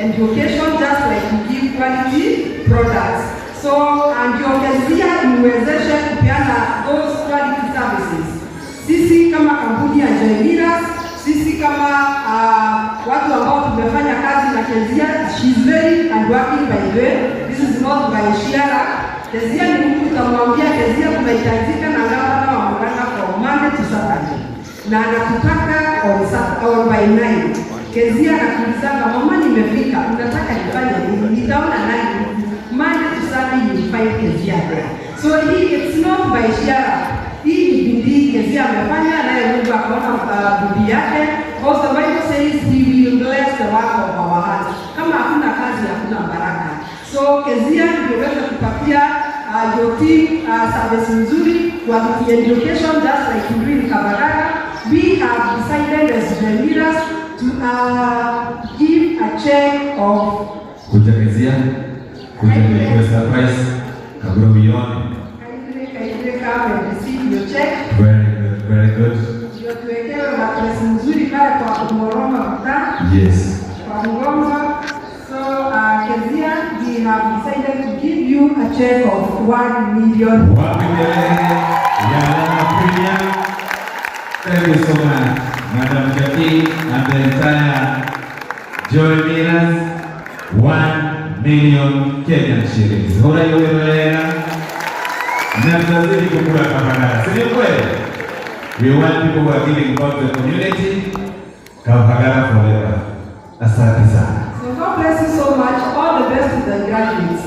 education just like we give quality products. So ndio Kezia niwezeshe kupeana those quality services. Sisi kama kampuni ya Joy Millers, sisi kama watu ambao tumefanya kazi na Kezia, she's very hardworking, by the way. This is not by sheer luck. Kezia ni mtu utamwambia, "Kezia, tunahitajika na gavana wa Murang'a from Monday to Saturday," na anatutaka on Saturday or by 9. Kezia anakuulizanga, "Mama, nimefika, unataka nifanye nini? Nitaona nani?" Monday to Sunday you find Kezia there. So hii, it's not by sheer luck. Hii ni bidii Kezia amefanya, naye Mungu akaona bidii yake. Because the Bible says he will bless the work of our hands. Kama hakuna kazi, hakuna baraka. So Kezia, ndio uweze kupatia your team service nzuri, quality education, just like you do in Kabagarra. We have decided as the leaders to give a check of Kuja Kezia, kuja nikuwe surprise kabla uione. Kindly, kindly come and receive your check. Very good, very good. Ndio tuwekewe mattress nzuri pale kwa kumoroma mtaa kwa mgongo. So Kezia, we have decided to give you a check of 1 million. Wapi kelele ya Lama Premium? Thank you so much, Madam Jackie and the entire Joy Millers. 1 million Kenyan shillings. Hora hiyo wega. Na tutazidi kukula Kabagarra. Si ni kweli? We want people who are giving back to the community. Kabagarra forever. Asante sana. So God bless you so much. All the best to the graduates.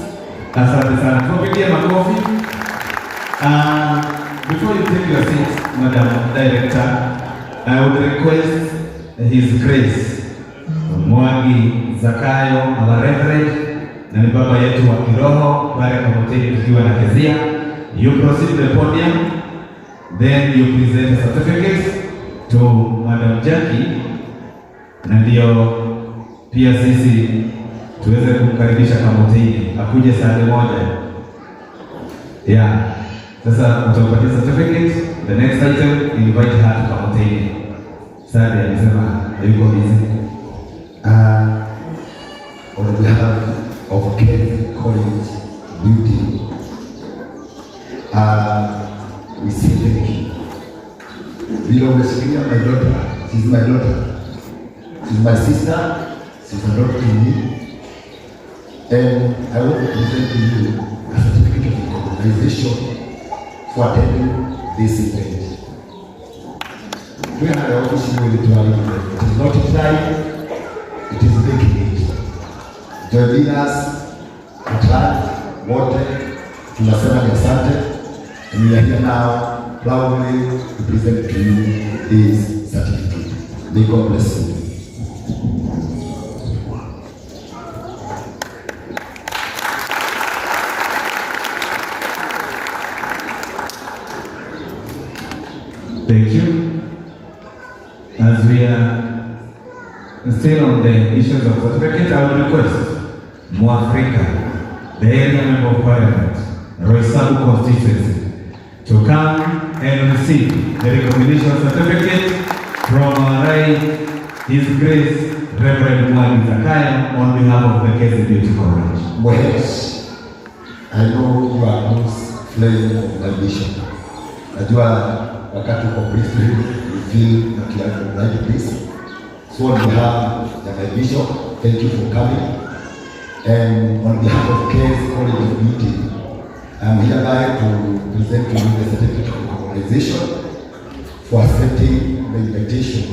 Asante sana. Tuwapigie makofi. Before you take your seat, Madam Director, I would request His Grace Mwangi Zakayo, our Reverend, na ni baba yetu wa kiroho pale Kamotini tukiwa na Kezia. You proceed to the podium, then you present a certificate to Madam Jackie, na ndio pia sisi tuweze kumkaribisha Kamotini akuje saa moja. Yeah. Sasa utampatia certificate. The next item, invite her to Kamotini. Sadi alisema hayuko busy. On behalf of Kenya College Beauty, we say thank you. Vile umesikia my daughter, she's my daughter. She's my sister, she's a daughter to me. And I want to present to you a certificate of recognition for attending this event. We have the office in. It is not trying, it is making it. Joining us at large, wote tunasema ni asante, and we are here now proudly to present to you this certificate. May God bless you. Thank you. As we are still on the issues of certificate, I will request Mwafrika, the area member of parliament, Roysambu constituency, to come and receive the recognition certificate from our right, His Grace Reverend Mwangi Zakayo, on behalf of the Kezi Beauty College. Mohesh, I know you are close friend of my bishop. Najua wakati uko priesthood, you feel that you are in the right place. So on behalf of my bishop, thank you for coming. And on behalf of Kezi College of Beauty, I'm hereby to present to you the certificate of recognition for accepting the invitation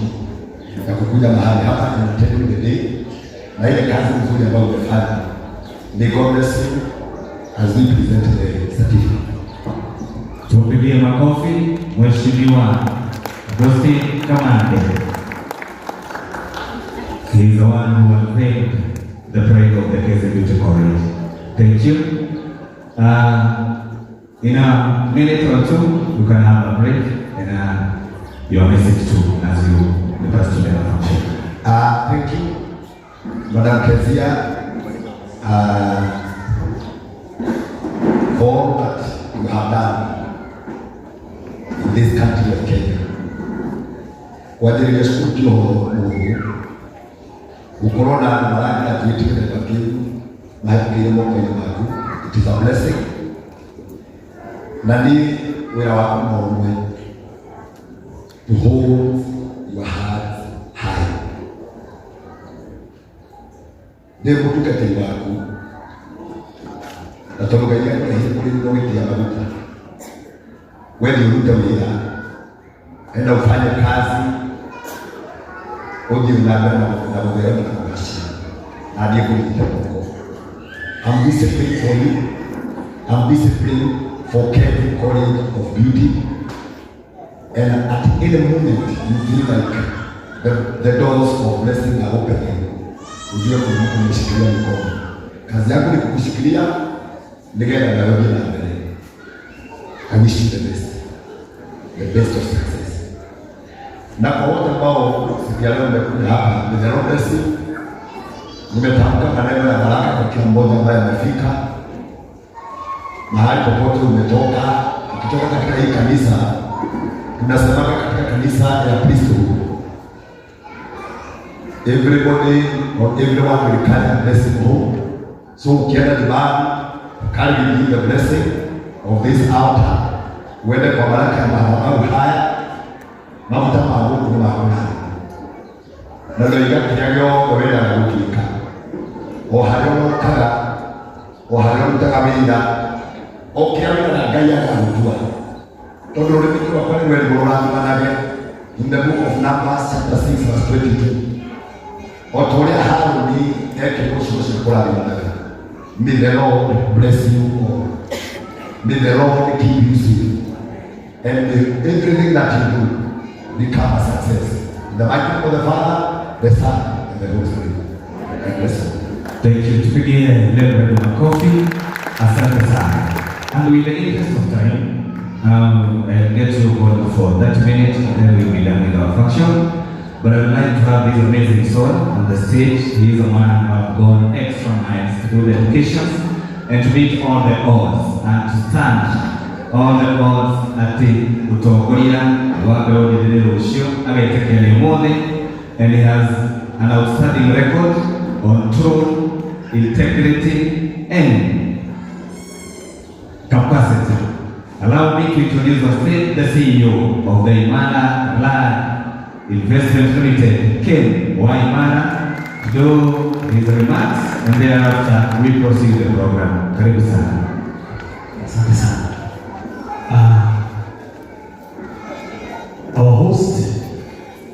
ya kukuja mahali hapa and attending the day na ile kazi nzuri ambayo umefanya. May God bless you as we present the certificate. Tumpigie makofi Mheshimiwa Agustin Kamande. He is the one who unveiled the pride of the Kezi Beauty College. Thank you. In a minute or two, you can have a break and your message too as you the to the function. Thank you, Madam Kezia, for all that you have done in this country of Kenya. Kwanjĩrĩria cukuru ti ũhoro mũhũthũ. Gũkorwo na andũ maragraduate gĩthemba kĩu mahĩtũkĩire moko-inĩ maku, it is a blessing. Na niĩ wĩra wakwa no ũmwe, to hold your heart high. Ndĩ mũtungatĩri waku, na tondũ Ngai nĩakũrehire kũrĩ niĩ ũgĩtia maguta, we thiĩ ũrute wĩra, enda ufanye kazi, ũthiĩ na mbere na gũtherema na kũgacĩra, na niĩ ngũnyite moko. I'm disciplined for you. I'm disciplined for Kendu College of Beauty. And at any moment you feel like the doors of blessing are opening, ujue kuna mtu ameshikilia mkono. Kazi yangu ni kukushikilia nigetha nawe ũthiĩ na mbere. I wish you the best of success. Na kwa wote ambao siku ya leo mmekuja hapa, may the Lord bless you. Nimetamka maneno ya baraka kwa kila mmoja ambaye amefika mahali popote umetoka. Ukitoka katika hii kanisa, tunasemaga katika kanisa ya Priesthood, everybody or everyone will carry a blessing home. So ukienda nyumbani, carry with you the blessing of this altar, uende kwa baraka ya madhabahu haya, maguta ma gũkũ nĩ makũraya na ndoiga kĩrĩa gĩothe wendaga gũtuĩka, o harĩa ũrokaga, o harĩa ũrutaga wĩra, o kĩrĩa wendaga Ngai agagũtua, tondũ rũrĩmĩ rwakwa nĩ rwerirwo rũrathimanage. In the book of Numbers chapter 6 verse 22, o ta ũrĩa Harũni ekĩrirwo ciugo cia kũrathimanaga, may the Lord bless you all, may the Lord keep you safe, and may everything that you do become a success. In the mighty name of the Father, the Son and the Holy Spirit, I bless you. Thank you. Tupigie Reverend makofi. Asante sana. And with the interest of time, I'll get you going for 30 minutes and then we'll be done with our function. But I would like to have this amazing soul on the stage. He is a man who has gone extra miles to do the educations and to meet all the odds and to stand all the odds atĩ ũtongoria wa mbeũ njĩthĩ rũciũ agetĩkia nĩ ũmũthĩ, and he has an outstanding record on truth, integrity and capacity. Allow me to introduce on stage the CEO of the Imara Land Investment Limited, Ken Waimara, to do his remarks, and thereafter we proceed the program. Karibu sana. Asante sana. Our host,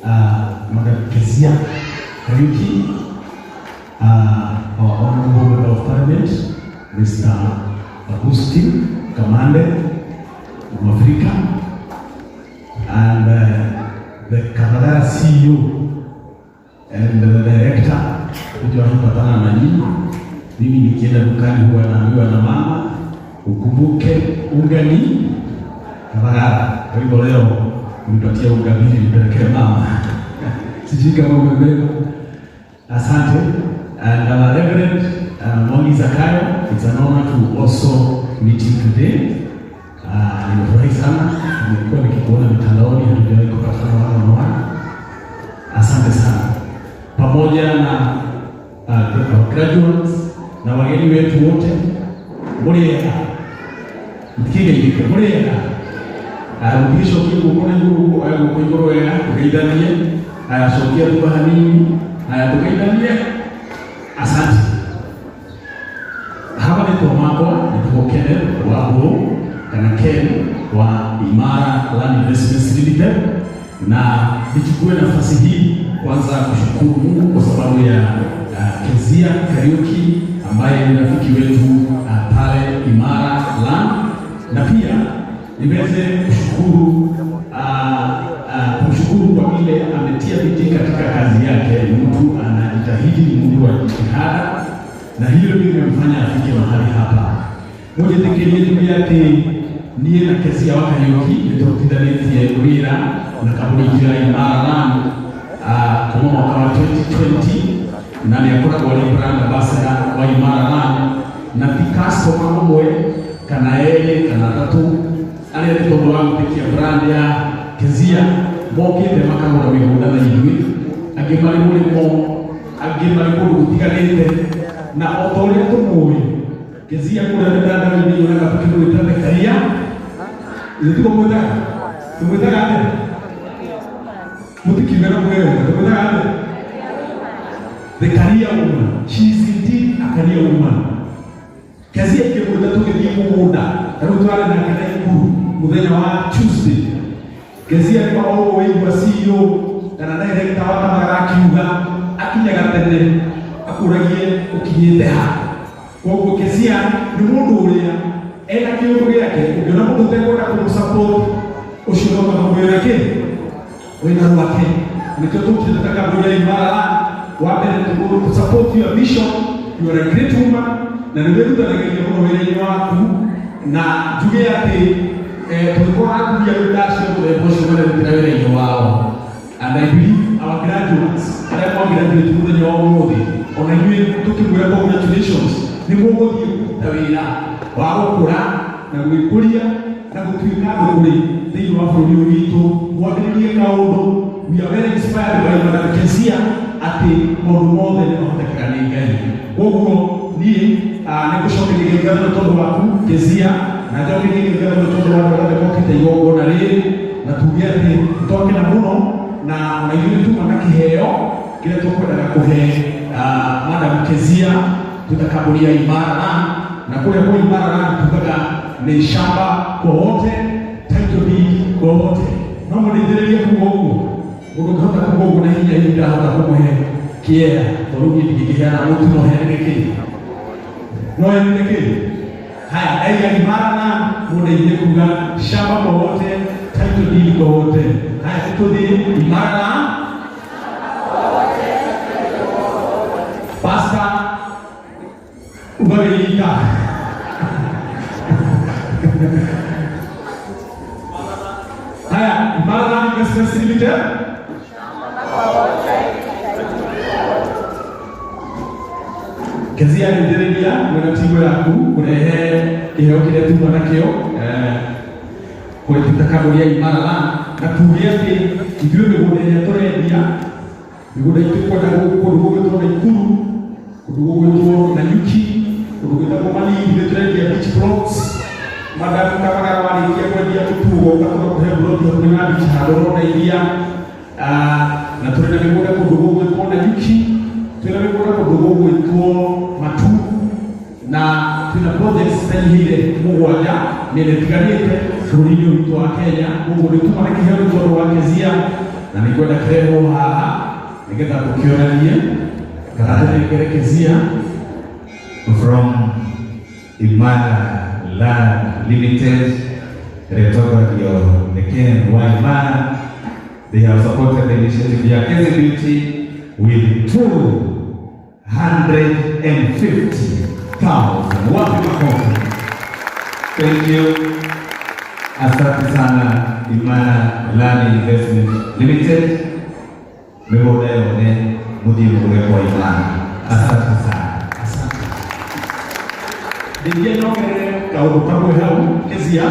Madam Kezia Kariuki, our Honorable Member of Parliament, Mr. Augustine Kamande Mwafrika, and the Kathagara CEO and the director, hujawahi patana na nyinyi. Mimi nikienda dukani huwa naambiwa na mama, ukumbuke unga ni Kathagara. Kwa hivyo leo unipatia unga mbili nipelekee mama. Sijui kama umebeba. Asante. And our Reverend Mwangi Zakayo, it's an honor to also meet you today. Nimefurahi sana, nimekuwa nikikuona mitandaoni, hatujawahi kupatana one on one. Asante sana, pamoja na our graduates na wageni wetu wote, mũrĩega mtikigeithĩke mũrĩega. Mũtigicokie guoko na igũrũ ũguo, aya guoko igũrũ wega tũgeithanie, aya cokia thutha hanini, aya tũgeithanie. Asante. Hawa rĩtwa makwa nĩtagwo Kenneth Wambũ kana Ken wa Imara Land Investments Limited, na nichukue nafasi hii kwanza kushukuru Mungu kwa sababu ya Kezia Kariuki ambaye ni rafiki wetu pale Imara Land, na pia niweze kushukuru kumshukuru kwa vile ametia bidii katika kazi yake. Ni mtu anajitahidi, ni mtu wa jitihada, na hilo ndilo limemfanya afike mahali hapa. Mũnjĩtĩkĩrie njuge atĩ niĩ na Kezia wa Kariũki nĩtũrutithanĩtie wĩra na kambuni itũ ya Imara Land kuma mwaka wa 2020, na nĩ akoragwo arĩ brand ambassador wa Imara Land, na ti customer ũmwe kana erĩ kana atatũ arĩa nĩ tondũ wa gwĩtĩkia brand ya Kezia mokĩte makagũra mĩgũnda na ithuĩ, angĩ marĩ mũrĩmo. Angĩ marĩ kũndũ gũtiganĩte, na o ta ũrĩa tũmũĩ Kezia kũrĩa mĩtandao-inĩ yonaga tũkĩmwĩta the career. Ithuĩ tiguo mwĩtaga, tũmwĩtaga atĩa? Mũtikiuga na muge wega, tũmwĩtaga atĩa? The career woman. She is indeed a career woman. Kezia ingĩmwĩta tũgĩthiĩ mũgũnda, ta rĩu tũrarĩ nake Naikuru mũthenya wa Tuesday. Kezia nĩ o ũigua CEO kana director wa Kamagara akiuga akinyaga tene akũragie ũkinyĩte ha. Koguo Kezia nĩ mũndũ ũrĩa ena kĩũndũ gĩake, ũngĩona mũndũ ũtekwenda kũmũsupport, ũcio no mũndũ wĩna kĩ wĩna rwake. Nĩkĩo tũkĩte ta kambuni ya Imara Land, wa mbere to support your mission. You are a great woman na nĩ wĩrutanagĩria mũno wĩra-inĩ waku, na njuge atĩ tũngĩkorwo atumia rĩu ndacio mũthemba ũcio marerutĩra wĩra-inĩ wao. And I believe our graduates arĩa mwa graduate mũthenya wa ũmũthĩ, ona inyuĩ tũkĩmwĩra congratulations, nĩ mũgũthiĩ kũruta wĩra wa gũkũra na gwĩkũria na gũtuĩka andũ kũrĩ thĩinĩ wa bũrũri ũyũ witũ, mwambĩrĩrie kaũndũ. We are very inspired by Madam Kezia atĩ maũndũ mothe nĩ mahotekaga nĩ Ngai. Koguo niĩ nĩ ngũcokeria Ngai ngatho nĩ tondũ waku Kezia, na njokerie Ngai ngatho nĩ tondũ wa andũ arĩa othe mokĩte igongona rĩrĩ, na tuge atĩ twakena mũno, na ona ithuĩ nĩ tuma na kĩheo kĩrĩa tũkwendaga kũhe Madam Kezia twĩta kambuni ya Imara Land. Na kũrĩa kwa Imara Land tugaga nĩ shamba kwa wote, title deed kwa wote. No mũndeithĩrĩrie kuga ũguo, mũndũ ũngĩhota kuga ũguo na hinya, hihi ndahota kũmũhe kĩea, tondũ niĩ ndingĩkĩheana mũtu, no heane kĩ, no heane kĩ. Haya, ndaiga Imara Land, mũndeithie kuga shamba kwa wote, title deed kwa wote. Haya, tũthiĩ, Imara Land. Pastor ugagĩika. Haya, Imara Land Investments Limited. Kezia, ndeithĩrĩria mwena tigo yaku kũrehe kĩheo kĩrĩa tuma nakĩo kũrĩtuta kambuni ya Imara Land, na tuge atĩ ithuĩ mĩgũnda ĩrĩa tũrendia, mĩgũnda itũ kwenda kũndũ gũgwĩtwo Naikuru, kũndũ gũgwĩtwo Nanyuki, kũndũ gwĩtagwo Malindi, nĩ tũrendia beach plots. Madam Kamagara, warĩkia kwendia mũtu ũgoka tũgakũhe plot hakuhĩ na beach handũ ũrona iria. Na tũrĩ na mĩgũnda kũndũ gũgwĩtwo Nanyuki, twĩna mĩgũnda kũndũ gũgwĩtwo Matu, na twĩna projects citanyihĩire mũgwanja mĩena ĩtiganĩte bũrũri-inĩ ũyũ witũ wa Kenya. Koguo nĩ tuma na kĩheo nĩ tondũ wa Kezia, na nĩ ngwenda kĩrehwo haha nĩgetha tũkĩonanie kana tũnengere Kezia. From Imara Land Limited, Retogoragio the Ken wa Imara. They have supported the initiative ya Kezi Beauty with 250,000. Wapi makofi? Thank you. Asante sana Imara Land Investment Limited. Mĩgũnda yothe mũthiĩ mũgũre kwa Imara. Asante sana. Asante. Ningĩ nongerere kaũndũ kamwe hau Kezia,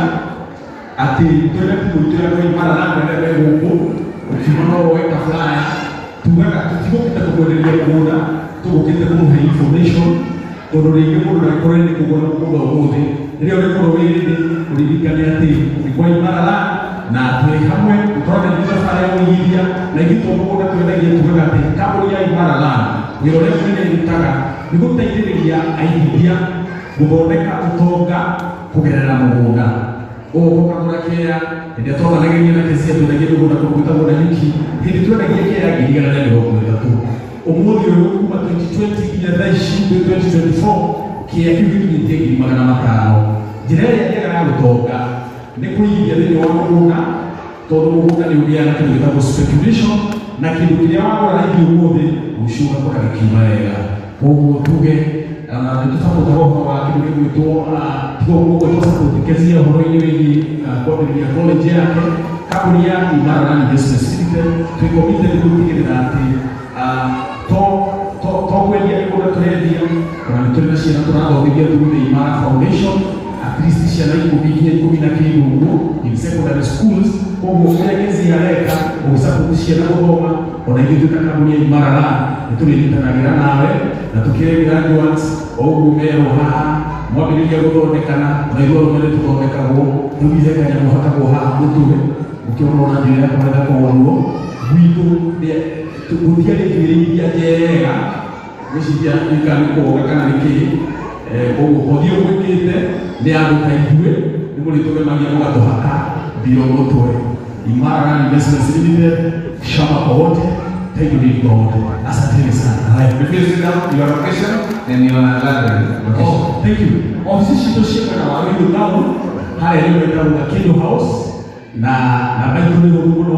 atĩ tũrĩ na timu itũ ya andũ a Imara Land arĩa me gũkũ, ũkiuma no woe ka flyer, tugaga tũtigũkĩte kũmwenderia mũgũnda, tũgũkĩte kũmũhe information, tondũ rĩngĩ mũndũ ndagĩkorwo nĩ kũgũra mũgũnda ũmũthĩ, rĩrĩa ũrĩkorwo wĩ rĩndĩ ũririkane atĩ nĩ kwa Imara Land na twĩ hamwe tũkorwo na thabarĩ ya ũigithia. Na ithuĩ to mũgũnda twendagia, tugaga atĩ kambuni ya Imara Land wĩra ũrĩa mũnene ĩrutaga nĩ gũteithĩrĩria aigithia gũthondeka ũtonga kũgerera mũgũnda. Ũgũka ũkagũra kĩea, hĩndĩ ĩrĩa twaranagĩria na Kezia twendagia mĩgũnda kũndũ gwĩtagwo Nanyuki, hĩndĩ twendagia kĩea 130,000. Ũmũthĩ ũyũ kuma 2020 nginya thaa ici twĩ 2024, kĩea kĩu gĩkinyĩtie 500,000. Njĩra ĩrĩa njega ya gũtonga nĩ kũigithia thĩinĩ wa mũgũnda, tondũ mũgũnda nĩ ũgĩaga kĩndũ gĩtagwo speculation, na kĩndũ kĩrĩa wagũra raithi ũmũthĩ, rũciũ ũgakora gĩkiuma wega. Koguo tuge na nĩ tũsupportaga ũhoro wa kĩndũ gĩgwĩtwo, tiga ũguo tũsupport Kezia ũhoro-inĩ wĩgiĩ kwambĩrĩria college yake. Kambuni ya Imara Land Investments Limited twĩ committed gũtigĩrĩra atĩ to kwendia mĩgũnda tũrendia, ona nĩ tũrĩ na ciana tũrathomithia through the Imara Foundation, at least ciana 10 nginya 10 na kĩndũ ũguo in secondary schools. Koguo ũrĩa Kezia areka ũgĩsupport ciana gũthoma, ona ithuĩ twĩ ta kambuni ya Imara Land. Nĩtũrĩnyitanagĩra nawe na tũkĩrĩ graduates o ũguo merwo haha mwambĩrĩria gũthondekana na ithuĩ arũme nĩtũthondekagwo rĩu ihe kanyamũ hakagwo haha mũtwe ũkĩona ona njuĩrĩ yakwa ĩthaka ũguo gwitũ gũtiarĩ njuĩrĩ iria njega gwĩciria kana nĩ kũwoga kana nĩ kĩĩ. Koguo kothi ũyũ gwĩkĩte nĩ andũ ta ithuĩ nĩ mũrĩtũgemagia mũgatũhaka mbiro mũtwe. Imara Land Investments Limited, shamba kwa wote, title deed kwa wote. Asanteni sana. Haya, please sit down, your location and your land location. Oh, thank you. Ofisi citũ ciĩ mwena wa Ruiru town harĩa nĩyo ĩtagwo Gakindu House na namba itũ nĩ hũthũ mũno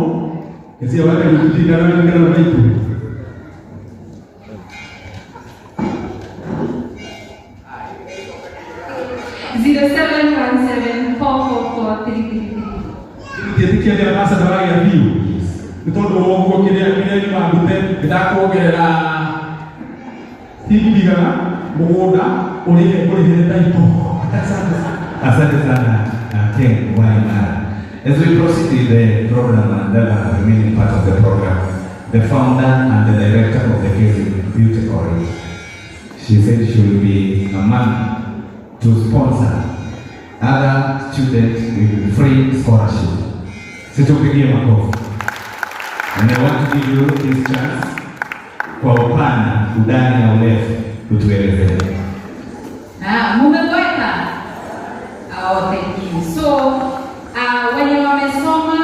Kezia waka nikutikana kana namba itũ. 0717444333. Ndiĩtĩkia nĩ ambassador wa gĩa biũ nĩ tondũ wa ũguo kĩrĩa kĩrĩa nyuma ndute nĩndakuongerera ciringi igana mũgũnda ũrĩhe ũrĩhĩre title. Asante sana. Asante sana, Ken Waimara. As we proceed with the program and the remaining part of the program, the founder and the director of the Kezi Beauty College, she said she will be a man to sponsor other students with free scholarship. Situpigie makofi. And I want to give you this chance kwa upana, undani na urefu kutuelezea. Ah, mumeboeka? Oh, thank you. So, wenye wamesoma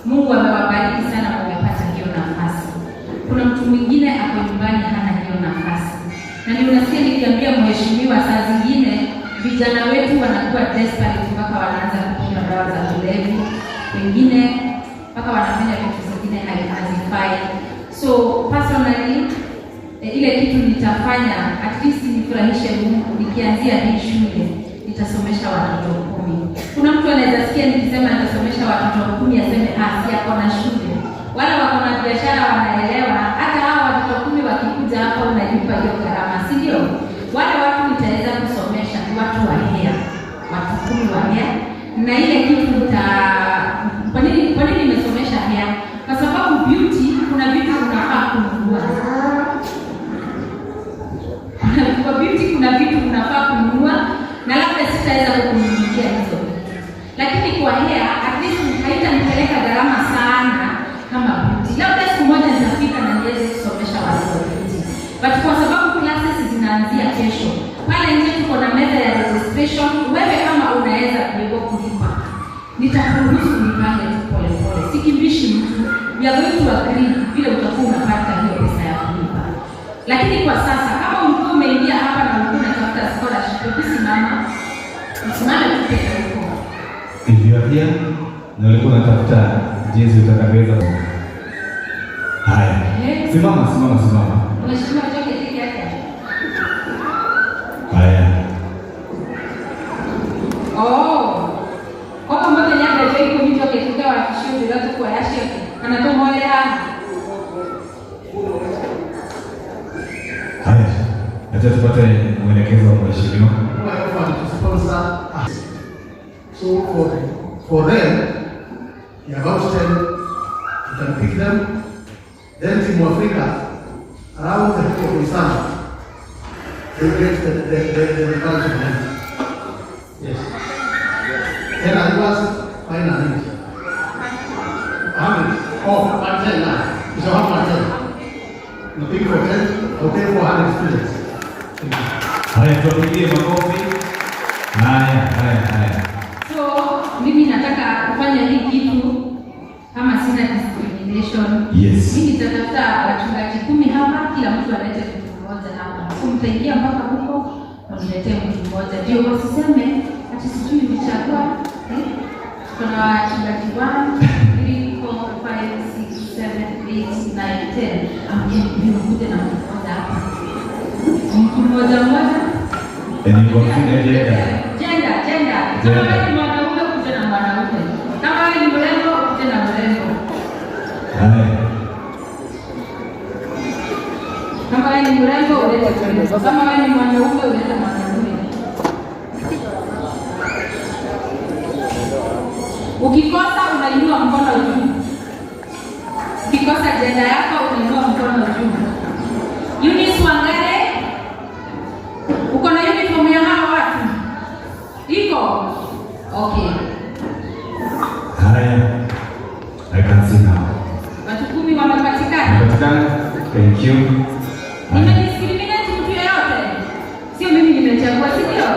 Mungu amewabariki sana, mumepata hiyo nafasi. Kuna mtu mwingine ako nyumbani hana hiyo nafasi, na ndio unasikia nikiambia mheshimiwa, saa zingine vijana wetu wanakuwa desperate mpaka wanaanza kunywa dawa za kulevya, wengine mpaka wanafanya vitu zingine hazifai. So personally ile kitu nitafanya at least nifurahishe Mungu, nikianzia hii shule nitasomesha watoto 10. Kuna mtu anaweza sikia nikisema nitasomesha watoto 10 aseme ah, si ako na shule. Wale wako na biashara wanaelewa, hata hawa watoto 10 wakikuja hapa unalipa hiyo gharama, si ndio? Wale watu nitaweza kusomesha ni watu wa hair, watu 10 wa hair. Na ile kitu nita kwa nini nimesomesha hair? Kwa sababu beauty kuna vitu unafaa kununua. Kwa beauty kuna vitu unafaa kununua na labda sitaweza kukununulia hizo vitu. Lakini kwa hair at least haitanipeleka gharama sana kama beauty. Labda siku moja nitafika na niweze kusomesha watu wa beauty. But kwa sababu classes zinaanzia kesho, pale nje tuko na meza ya registration. Wewe kama unaweza kuliko kulipa, nitakuruhusu nipange tu pole pole. Sikimbishi mtu. We are going to agree vile utakuwa unapata hiyo pesa ya kulipa. Lakini kwa sasa kama ulikuwa umeingia hapa na ulikuwa unatafuta scholarship, hebu simama. Usimame tu peke yako. If you are here na ulikuwa unatafuta jinsi utakavyoweza. Haya. Simama, simama, simama. Mheshimiwa Joke kiti yake. Haya. Oh. Kwa mmoja nyanda joi kwa mtu akituka wa kishio bila tu kwa yashi. Kana tu moja. Haya. Acha tupate mwelekezo wa mheshimiwa. To sponsor us. So for them, in about 10, you can pick them. Then Team Africa, around the people of Islam, they get the results of them. Yes. Then I was finally. 100. Oh, 110 now. It's 110. You pick for 10, I'll pay for 100 students. Thank you. Haya, tuwapigie makofi. Haya, haya, haya. So, mimi nataka kufanya hii kitu kama sina discrimination. Yes. Mimi nitatafuta wachungaji 10 hapa, kila mtu alete mtu mmoja hapa. So mtaingia mpaka huko mniletee mtu mmoja. Ndio wasiseme ati sijui nilichagua. Kuna wachungaji 1, 3, 4, 5, 6, 7, 8, 9, 10. Amkeni mkuje na mtu mmoja hapa. Mtu mmoja mmoja. And you consider gender. Gender, gender. Kama wewe ni mwanaume kuja na mwanaume. Kama wewe ni mrembo kuja na mrembo. Haya. Kama wewe ni mrembo ulete mrembo. Kama wewe ni mwanaume ulete mwanaume. Ukikosa unainua mkono juu. Ukikosa gender yako unainua mkono juu. Eunice Wangare, uko na uniform ya hawa watu? Iko? Okay. Haya. I can see now. Watu 10 wamepatikana. Patikana. Thank you. Haya. Nimediscriminate mtu yeyote? Sio mimi nimechagua, si ndio?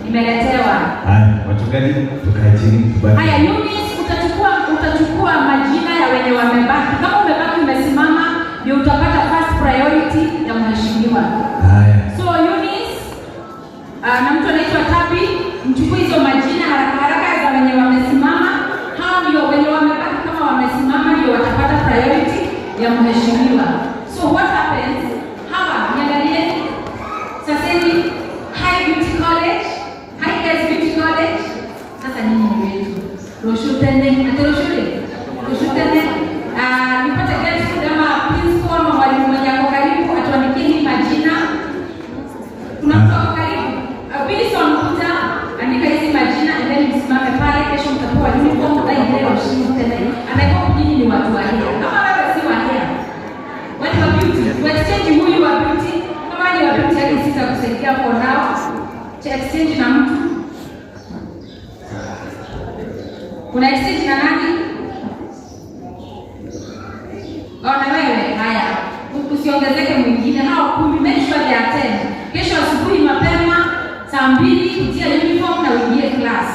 Nimeletewa. Haya, wachungaji tukae chini tubaki. Haya, Eunice, utachukua majina ya wenye wamebaki. Kama umebaki umesimama, ndio utapata first priority ya mheshimiwa. Haya. So Eunice, na mtu anaitwa Tabi, mchukue hizo majina haraka haraka za wenye wamesimama. Hao ndio wenye wamebaki, kama wamesimama ndio watapata priority ya mheshimiwa. So what happens? Hawa niangalie sasa hivi High Beauty College, High Guys Beauty College. Sasa nyinyi ni wetu. Roshutene, ate roshule. Roshutene. Nipate Gertrude ama principal ama mwalimu mwenye ako karibu atuandikie hii majina. Kuna mtu ako karibu? Wilson, kuja andika hizi majina and then msimame pale. Kesho mtapewa uniform na ile roshutene. And I hope nyinyi ni watu wa here. Kama wewe si wa here, watu wa beauty, tu exchange huyu wa beauty. Kama ni wa beauty hadi sitakusaidia for now. Cha exchange na mtu. Una exchange na nani? Oh, na wewe. Haya. Usiongezeke mwingine. Hao 10, make sure they attend. Kesho asubuhi mapema saa 2 kutia uniform na uingie class.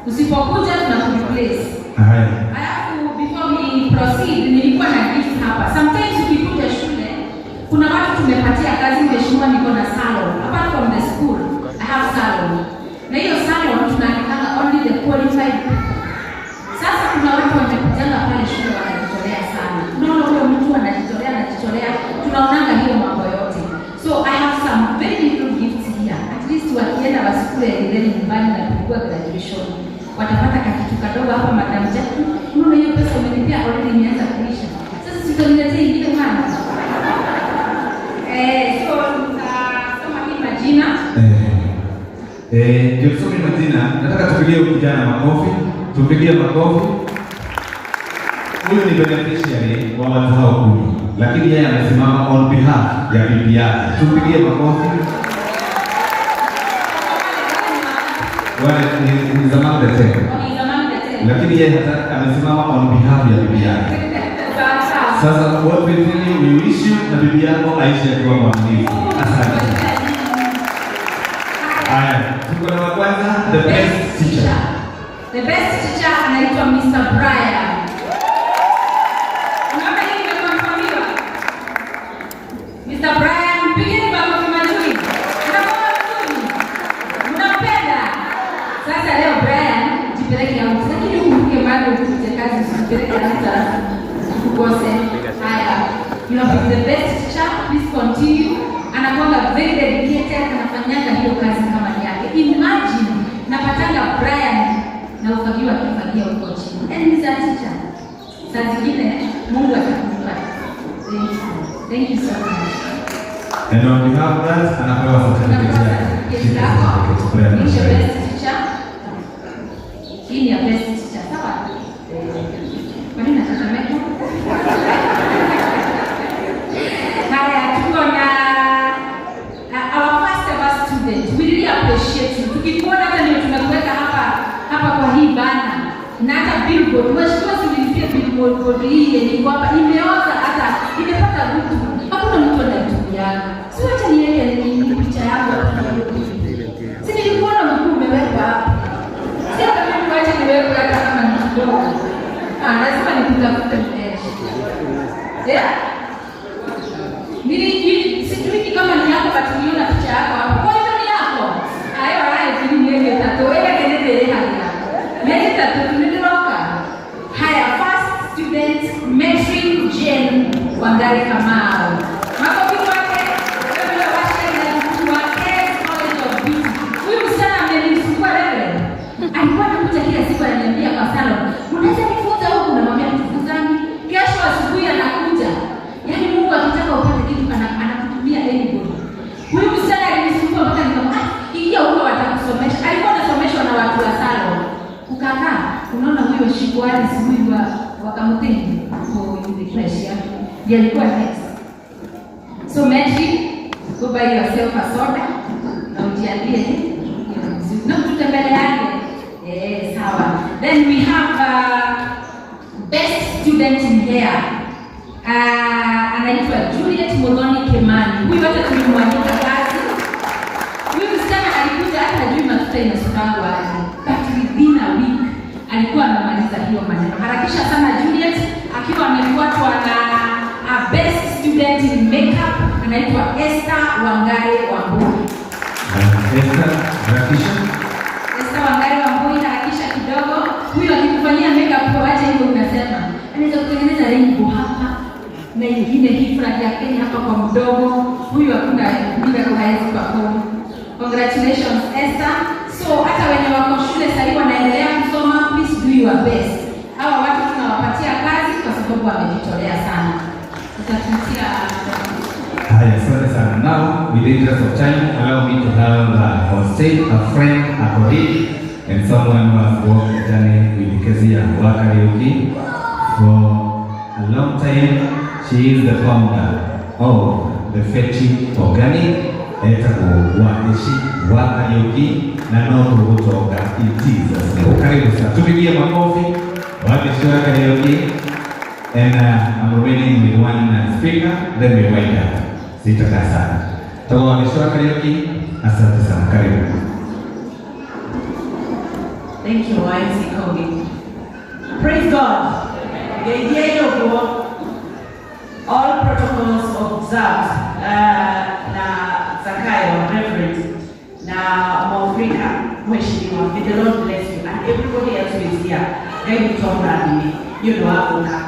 Usipokuja tunakureplace. Haya. Alafu before we proceed, nilikuwa na gift hapa. Sometimes ukikuja shule, kuna watu tumepatia kazi. Mheshimiwa, niko na salon. Apart from the school, I have salon. Na hiyo salon tunaandikanga only the qualified people. Sasa kuna watu wamekujanga pale shule wanajitolea sana. Unaona huyo mtu anajitolea, anajitolea, tunaonanga hiyo mambo yote. So I have some very little gifts here. At least wakienda wasikule githeri nyumbani na kupigwa graduation. Watapata kakitu kadogo hapa. Madam Jackie, unaona hiyo pesa umenipea already imeanza kuisha. Sasa si utaniletea ingine mama? So nitasoma hii majina. Ndio tusome majina. Nataka tupigie huyu kijana makofi. Tupigie makofi. Huyu ni beneficiary wa watu hao 10, lakini yeye amesimama on behalf ya bibi yake. Tupigie makofi. Wale ni among the 10. Okay, among the 10. Lakini yeye hata amesimama on behalf ya bibi yake. Sawa sawa. Sasa what we tell you, we wish you na bibi yako aishi akiwa mwaminifu. Asante. Haya, tuko na wa kwanza, the best teacher. The best teacher anaitwa Mr. Brian. Unaona hii imeconfirmiwa? Mr. Brian, pigeni makofi mazuri. Unakuwa mzuri. Unampenda? Sasa leo Brian, jipeleke out. Lakini ukumbuke bado ukuje kazi, usijipeleke out alafu ukose. Haya. You have been the best teacher. Please continue. Anakuanga very dedicated, anafanyanga hiyo kazi kama ni yake. Imagine napatanga Brian na ufagio akifagia huko chini. And he's a teacher. Saa zingine Mungu atakupa. Thank you. Thank you so much. And on behalf of that, anapewa certificate yake. Certificate Shika yako. certificate, Brian Being the Mashauri. best teacher. Hii ni ya best teacher, sawa? Kwa nini natetemeka? Haya, tuko na our first ever student. We really appreciate you. Tukikuona hata ndio tumekuweka hapa hapa kwa hii banner na hata billboard. Mheshimiwa, si nilipia billboard hii yenye iko hapa imeoza, hata imepata kutu. Hakuna mtu anaitumianga. Si wacha niweke ni picha yangu hapa kwa hiyo billboard. Si nilikuona mguu umewekwa hapa. Si hata mimi wacha niwekwe hata kama ni kidogo. Ah, lazima nikutafute mteja. Yeah? Sijui kama ni yako, but niliona picha yako hapo. Kwa hiyo ni yako. Ayo ayo kili miezi 3. Wewe kenete ile hali. Miezi 3 tuliroka. Haya, first student Metrin Jane Wangari Kamau. Makofi kwake. Wewe washe na mkuu wa Kers College of Beauty. Huyu msichana amenisumbua wewe. Alikuwa anakuja kila siku ananiambia kwa salon, "Unaweza nifunza huku?" Namwambia tufunzani. Kesho asubuhi anakuja. Yaani Mungu akitaka upate kitu anakutumia anybody. Huyu msichana alinisumbua mpaka nikamwambia, "Ah, ingia huko watakusomesha." Alikuwa anasomeshwa na watu wa salon. Ukakaa, unaona huyo Shikwali huyu wa Kamutende kwa ile fresh yake. Ndiye alikuwa next. So Metri yourself a soda na ujiambie, "Eh, na mtutembele yake." Eh, sawa. Then we have best student in hair. Anaitwa Juliet Muthoni Kimani. Huyu hata tulimwandika kazi. Huyu msichana alikuja hata hajui matuta inasukangwa aje. But within a week alikuwa amemaliza hiyo maneno. Harakisha sana Juliet, akiwa amefuatwa na a best student in makeup, anaitwa Esther Wangari Wambui. Esther, harakisha. Esther Wangari Wambui, harakisha kidogo. Huyu akikufanyia makeup, wacha hivyo unasema. Anaweza kutengeneza rainbow hapa na ingine hii flag ya Kenya hapa kwa mdomo. Huyu hakuna miracle hawezi perform. Congratulations, Esther. So hata wenye wako shule sahii wanaendelea kusoma, please do your best. Hawa watu tunawapatia kazi kwa sababu wamejitolea sana. Tutatutia. Haya, asante sana. Now, with the interest of time, allow me to have on stage a friend, a colleague, and someone who has walked the journey with Kezia wa Kariuki for a long time. She is the founder of the Fechi Organic, etagwo Wangechi wa Kariuki, na no tũgũtonga in Jesus' name. Karibu sana. Tupigie makofi Wangechi wa Kariuki. And I'm remaining with one speaker, then we wind up. Sitakaa sana. Toka Wangechi wa Kariuki, asante sana. Karibu. Thank you, YMC Kogi. Praise God. The idea of all protocols observed, na Zakayo, Reverend, na Mwafrika, Mheshimiwa, may the Lord bless you and everybody else who is here. Ngai witũ amũrathime nĩ ũndũ wa gũka.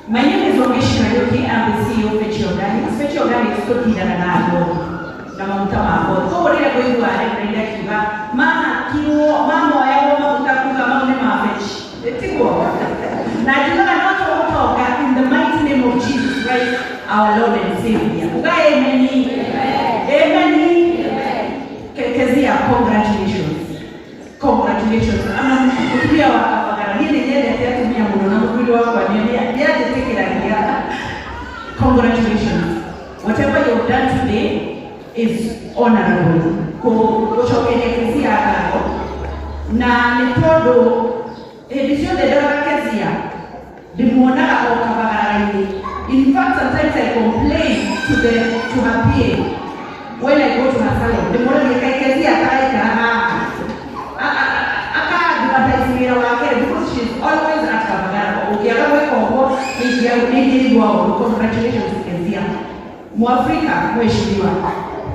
My name is Wangechi Kariuki. I'm the CEO of Fechi Organics. Fechi Organics tũtindaga na ngothi na maguta ma ngothi. Koguo rĩrĩa ngũigua Reverend akiuga mahakirwo mamoyagwo maguta kuga mau nĩ ma Fechi. Tiguo? Na njugaga no tũgũtonga in the mighty name of Jesus Christ, our Lord and Savior. Uga amen. Amen. Kezia, congratulations. Congratulations. Ama mũtumia wa Kabagara, niĩ nĩ nyendete atumia mũno na mũthuri wakwa nĩ nĩanjĩtĩkĩragia. Congratulations. Whatever you've done today is honorable. Gũcokeria Kezia ngatho na nĩ tondũ hĩndĩ ciothe ndoraga Kezia ndĩmuonaga o Kabagara-inĩ. In fact, sometimes I complain to her PA when I go to her salon. Ndĩmũragia kaĩ Kezia ataraikara haha aka-advertise wĩra wake, because she's always at Kabagara. Ũkĩaga gwĩka ũguo nĩingĩigua ũru. Congratulations, Kezia. Mwafrika, mheshimiwa,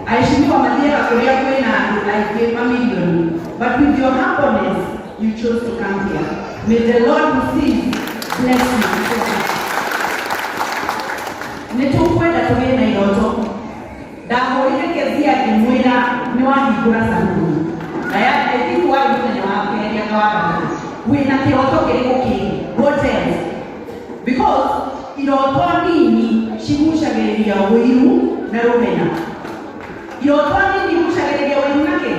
aheshimiwa mathiaga kũrĩa kwĩna andũ aingĩ mamilioni, but with your humbleness you chose to come here. May the Lord who sees bless you so much. Nĩ tũkwenda tũgĩe na iroto. Ndahũrire Kezia ngĩmwĩra nĩ wahingũra saluni na ya, I think warĩ mũthenya wa kerĩ anga wa gatatũ. Wĩna kĩroto kĩrĩkũ kĩngĩ? What else? Because iroto nini cigucagĩrĩria ũiru na rũmena. Iroto nini igucagĩrĩria ũiru na kĩ.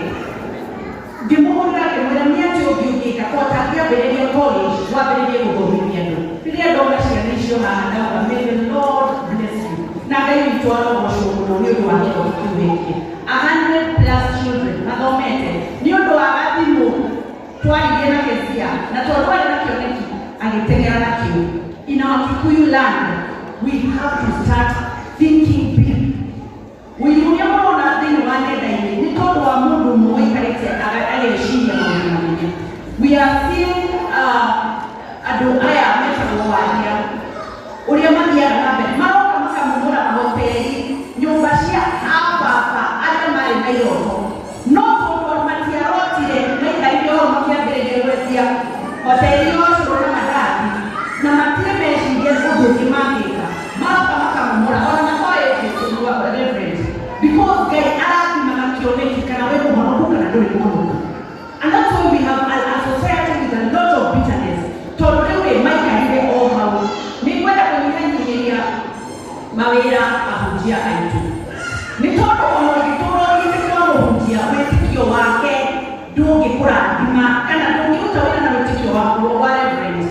Ngĩmũhũrĩra ngĩmwĩra nĩ atĩ ũngĩ ũngĩka ko tangĩambĩrĩria college wambĩrĩrie gũthomithia andũ. Rĩrĩa ndona ciana icio haha ndauga, "May the Lord bless you," na Ngai witũ arogocwo mũno nĩ ũndũ wa kĩroto kĩu wĩkie. 100 plus children mathomete nĩ ũndũ wa gathimũ twaririe na Kezia, na tondũ arĩ na kĩoneki agĩteng'era nakĩo. In our Kikuyu land we have to start thinking big. Ũiru ũrĩa mũrona thĩinĩ wa nenda-inĩ nĩ tondũ wa mũndũ ũmwe waikarĩte ageciria maũndũ manene. We are seeing andũ aya metagwo waria ũrĩa mathiaga na mbere maroka makamomora mahoteli, nyũmba cia ababa arĩa marĩ na iroto, no tondũ matiarotire maikarire o makĩambĩrĩria gwetia hoteli ya ũcũrũ na mandathi na matirĩ meciria ũndũ ũngĩ mangĩka, maroka makamomora ona matoĩ Reverend, because Ngai arathimaga kĩoneki kana wĩ mũhonoku kana ndũrĩ mũhonoku. And that's why we have a society with a lot of bitterness, tondũ rĩu rĩ maikarire o hau. Nĩ ngwenda kũnyihanyihĩria mawĩra ahunjia aitũ, nĩ tondũ ona ũngĩtũra ũthiĩte kwa mũhunjia, wĩtĩkio wake ndũngĩkũrathima kana ndũngĩruta wĩra na wĩtĩkio waku wa Reverend.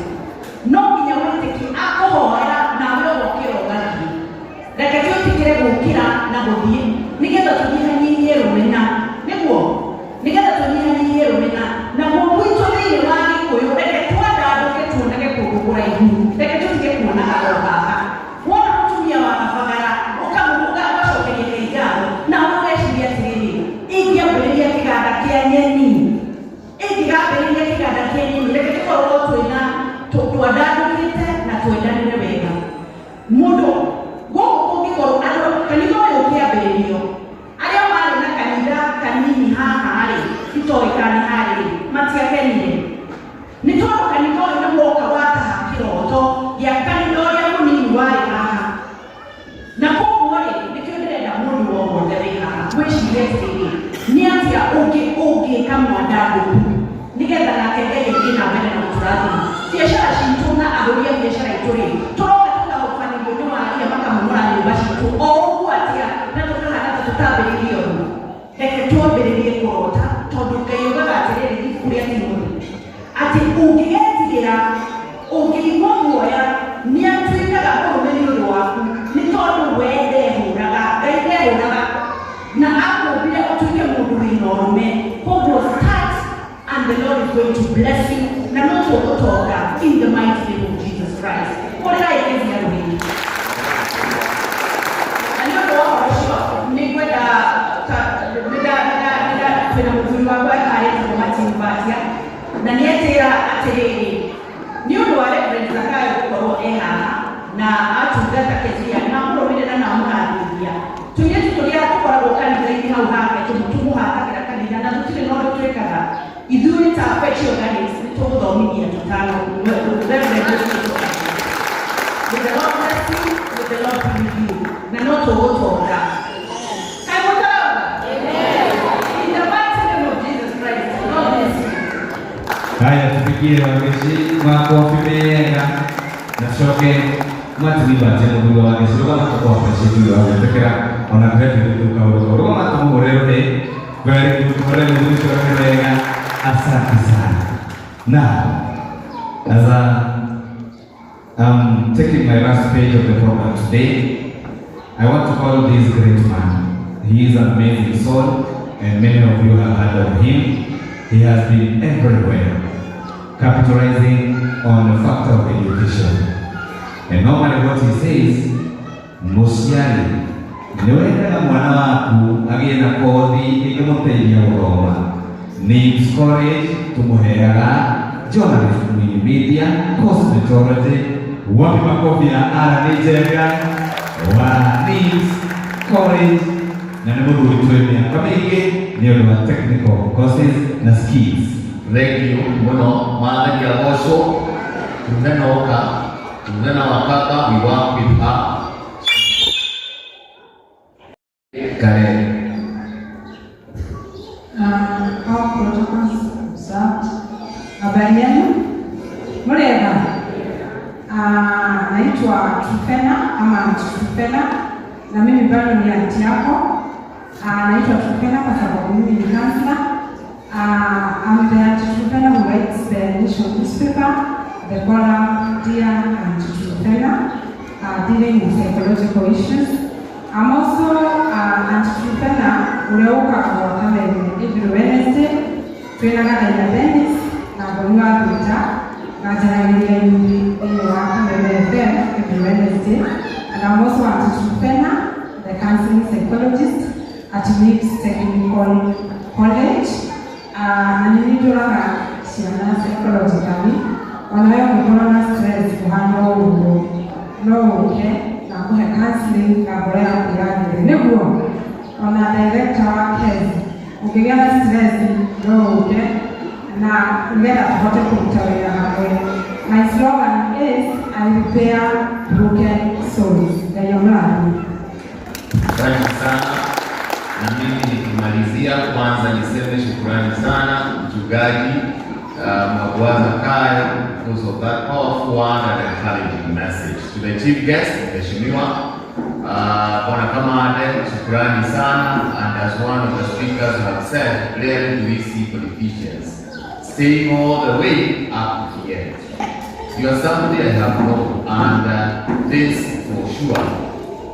No nginya wĩtĩkio akũhoera nawe ũgokĩra ũgathiĩ. Reke twĩtĩkĩre gũkĩra na gũthiĩ nĩgetha tũthiĩ. Twĩcirie atĩrĩrĩ, nĩ atĩa ũngĩ ũngĩka mwandandũku nĩgetha nake Ngai athiĩ na mbere na gũtũrathima biacara citũ na ahũri a biacara itũ rĩ, tũroka tũkahobanĩrio nĩ waria makamomora nyũmba citũ o ũguo atĩa, na tũkahana ta tũtambĩrĩirie ũndũ. Reke twambĩrĩrie kũrota, tondũ Ngai augaga atĩrĩrĩ, ibuku rĩa Timothy, atĩ ũngĩgetigĩra, ũngĩigua guoya, nĩ atuĩkaga mũrũme nĩ ũndũ waku, nĩ tondũ we ndehũraga. Ngai ndehũraga, na akũmbire ũtuĩke mũndũ wĩna ũrũme. Koguo start and the Lord is going to bless you, na no tũgũtonga in the mighty name of Jesus Christ. Kũrĩra ĩkĩzia rũhĩ. Na nĩ ũndũ wa ũhoro ũcio, nĩ ngwenda twĩna mũthuri wakwa eharĩtagwo Martin Mbatia, na nĩ etĩra atĩrĩrĩ, nĩ ũndũ wa Reverend Zakayo gũkorwo e haha na atungata Kezia na amũrũmĩrĩra na amũrathimithia tũirĩtu tũrĩa tũkoragwo kanitha-inĩ hau hake, tũmũhatagĩra kanitha na tũtirĩ na ũndũ twĩkaga. Ithuĩ ta Pechi Organics nĩ tũgũthomithia tũtano. Reverend ũcio, may the Lord bless you, may the Lord be with you, na no tũgũtonga. Kaĩ mũtarauga? In the mighty name of Jesus Christ, God bless you. Haya, tupigie Wangeci makofi mega na coke matini batie mũthuri wa Wangeci. Rũgama tũkũ appreciate ũrĩa wagwĩtĩkĩra ona graduate ũkaũrũka. Rũgama tũmũhũre rũhĩ. Very good, tũhũre mũthuri ũcio rũhĩ wega. Asante sana. Now, as I'm taking my last page of the program today, I want to call this great man. He is an amazing soul, and many of you have heard of him. He has been everywhere, capitalizing on the factor of education. And normally what he says, mũciari nĩ wendaga mwana waku agĩe na kothi ĩngĩmũteithia gũthoma. Nibs College tũmũheaga journalism in media, cosmetology. Wapi makofi ya Ara Njenga wa Nibs College? Na nĩ mũthuri twĩ mĩaka mĩingĩ nĩ ũndũ wa technical courses na skills. Thank you mũno. Mwathani agocwo. Tuge noka tuge na wakaka, we work with her. Kare. All protocols observed. Habari yenu? Murega? Naitwa Trufena ama Aunty Trufena, na mimi bado ni aunty yako. Naitwa Trufena kwa sababu mimi ni counselor. I'm the Aunty Trufena who writes the national newspaper, the column Dear Aunty Trufena, dealing with psychological issues. I'm also Aunty Trufena ũrĩa ũkaga gwaka Kameme every Wednesday, twĩna Gathaina Dennis na Ngoni wa Thita, na njaragĩria inyuĩ thĩinĩ wa Kameme FM every Wednesday. And I'm also Aunty Trufena, the counseling psychologist at Nibs Technical College. Na nĩ ndũraga ciana psychologically, onawe ũngĩkorwo na stress ũhana ũguo, no ũke na kũhe counseling na ngoro yaku yagĩrĩre, nĩguo ona director wa KES, ũngĩgĩa na stress no ũke na nĩgetha tũhote kũruta wĩra hamwe. My slogan is "I repair broken souls." Ngai amũrathime. Asante sana. Na mimi nikimalizia, kwanza niseme shukurani sana mchungaji Mwagwaza Kayo because of that powerful word and encouraging message. To the chief guest, Mheshimiwa Bwana Kamande, shukurani sana, and as one of the speakers have said, rarely do we see politicians staying all the way up to the end. You are somebody I have known, and this for sure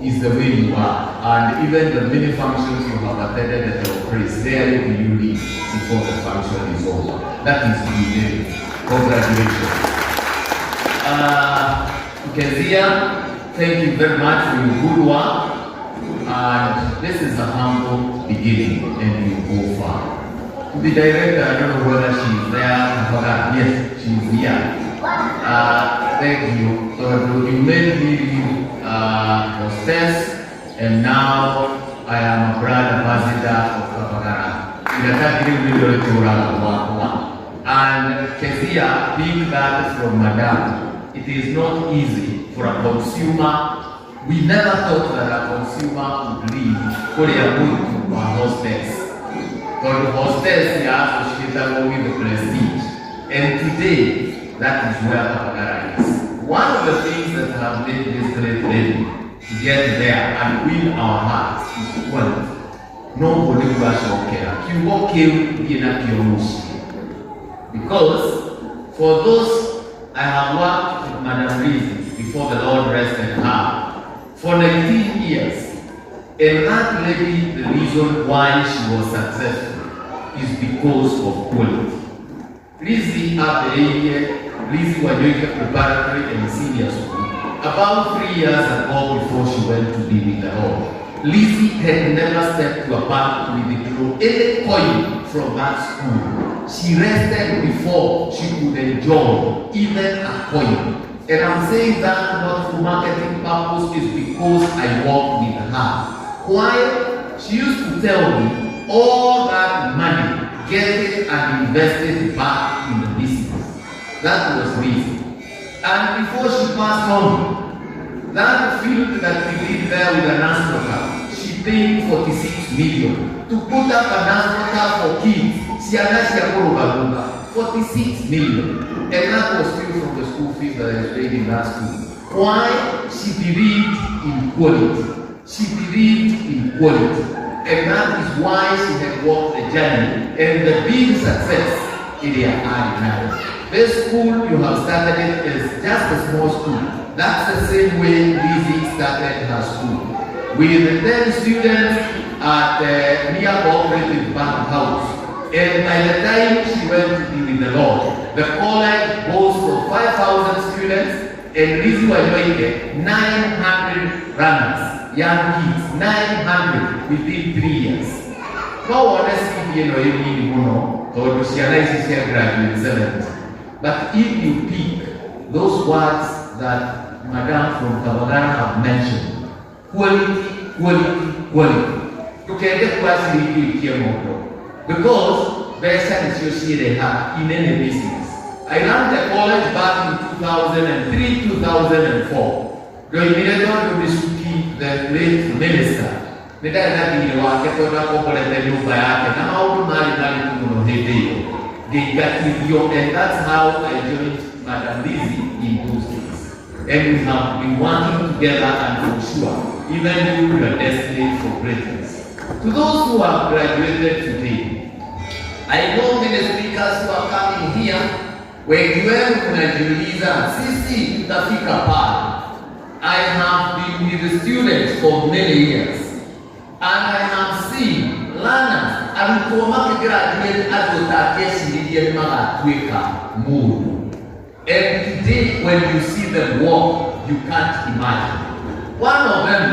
is the way you are. And even the many functions you have attended at your place, rarely do you leave before the function is over. That is humility. Congratulations. Kezia, thank you very much for your good work. And this is a humble beginning, and you go far. To the director, I don't know whether she's there. I forgot. Yes, she's here. Thank you. So you made me leave hostess, and now I am a brand ambassador of Kapagara. Inataka ndio wakwa. And Kezia, pick that from Madam. It is not easy for a consumer. We never thought that a consumer would leave Korea to a hostess. Hostess, tondũ hostess ya associatagwo with the prestige, and today that is where Kabagara is. One of the things that have made this great lady to get there and win our hearts is quality. No ũguo nĩguo acokera kiugo kĩu thiĩ nakĩo mũciĩ, because for those I have worked with Madam Lizzie before the Lord rested her for 19 years, and that lady, the reason why she was successful is because of quality. Lizzie ambĩrĩirie Lizzie Wanyoike Preparatory and Senior School about 3 years ago before she went to be with the Lord. Lizzie had never stepped to a bank to withdraw any coin from that school. She rested before she could enjoy even a coin. And I'm saying that not for marketing purpose, is because I work with her. Why? She used to tell me, all that money, get it and invest it back in the business. That was Lizzie. And before she passed on, that field that we did there with an astroturf, she paid 46 million to put up an astroturf for kids. Ciana cia kũrũgarũga, 46 million. And that was still from the school fees that I paid in that school. Why? She believed in quality. She believed in quality. And that is why she had walked the journey and the big success ĩrĩa arĩ nayo. This school you have started it is just a small school. That's the same way Lizzie started her school. With 10 students at near Cooperative Bank House. And by the time she went to be with the Lord, the college boasts of 5,000 students and Lizzie Wanyoike, 900 runners, young kids, 900 within 3 years. No wone CV ĩno ĩ nini mũno tondũ ciana ici cia graduate 70. But if you pick those words that Madam from Kabagara have mentioned, quality, quality, quality. Ndũkende kuoya ciringi ũikie mũndũ because mbeca nĩcio ciĩreha in any business. I ran the college back in 2003, 2004. Ndoimire tondũ Michuki, the late minister, nĩ ndarĩ na thirĩ wake tondũ akomborete nyũmba yake na maũndũ marĩ maritũ mũno hĩndĩ ĩyo ngĩingatithio, and that's how I joined Madam Lizzie in those days. And we have been working together, and for sure, even you, you are destined for greatness. To those who have graduated today, I know many speakers who are coming here, wengi wenu mnajiuliza sisi tutafika pale. I have been with the students for many years and I have seen learners, arutwo makĩgraduate andũ ũtangĩeciririe nĩ magatuĩka mũndũ. And today when you see them walk, you can't imagine. One of them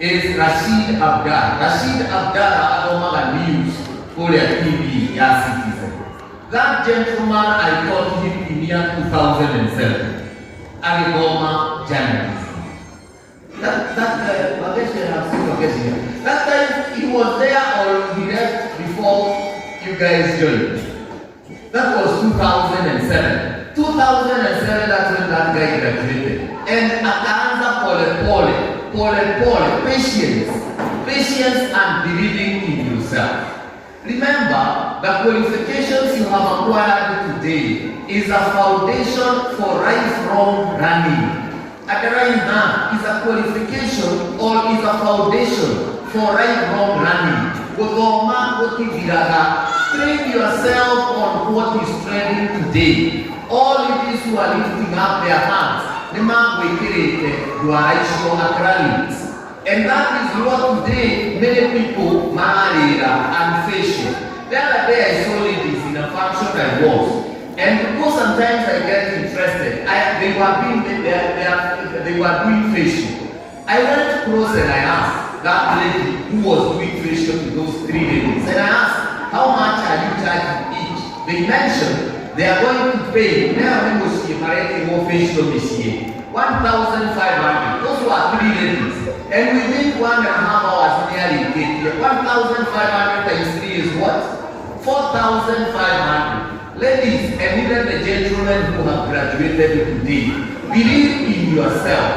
is Rashid Abdara. Rashid Abdara athomaga news kũrĩa TV ya Citizen. That gentleman, I taught him in year 2007. Agĩthoma journalism. That Wageshi, I have seen Wageshi here. That time he was there or he left before you guys joined. That was 2007. 2007, that's when that guy graduated. And akaanza pole pole, pole pole, patience. Patience and believing in yourself. Remember, the qualifications you have acquired today is a foundation for lifelong learning. Akaraina is a qualification or is a foundation for lifelong learning. Gũthoma gũtithiraga. Train yourself on what is trending today. All ladies who are lifting up their hands, nĩ magwĩkĩrĩte ndwara icio acrylics. And that is what today many people mararĩra and facial. The other day I saw ladies in a function I was. And because sometimes I get interested, I, they were being they were doing facial. I went close and I asked that lady who was doing facial to those three ladies, and I asked, "How much are you charging each?" They mentioned they are going to pay now facial mĩciĩ 1,500. Those were three ladies. And within 1.5 hours, nearly 1,500 times three is what? 4,500. Ladies, and even the gentlemen who have graduated today, believe in yourself.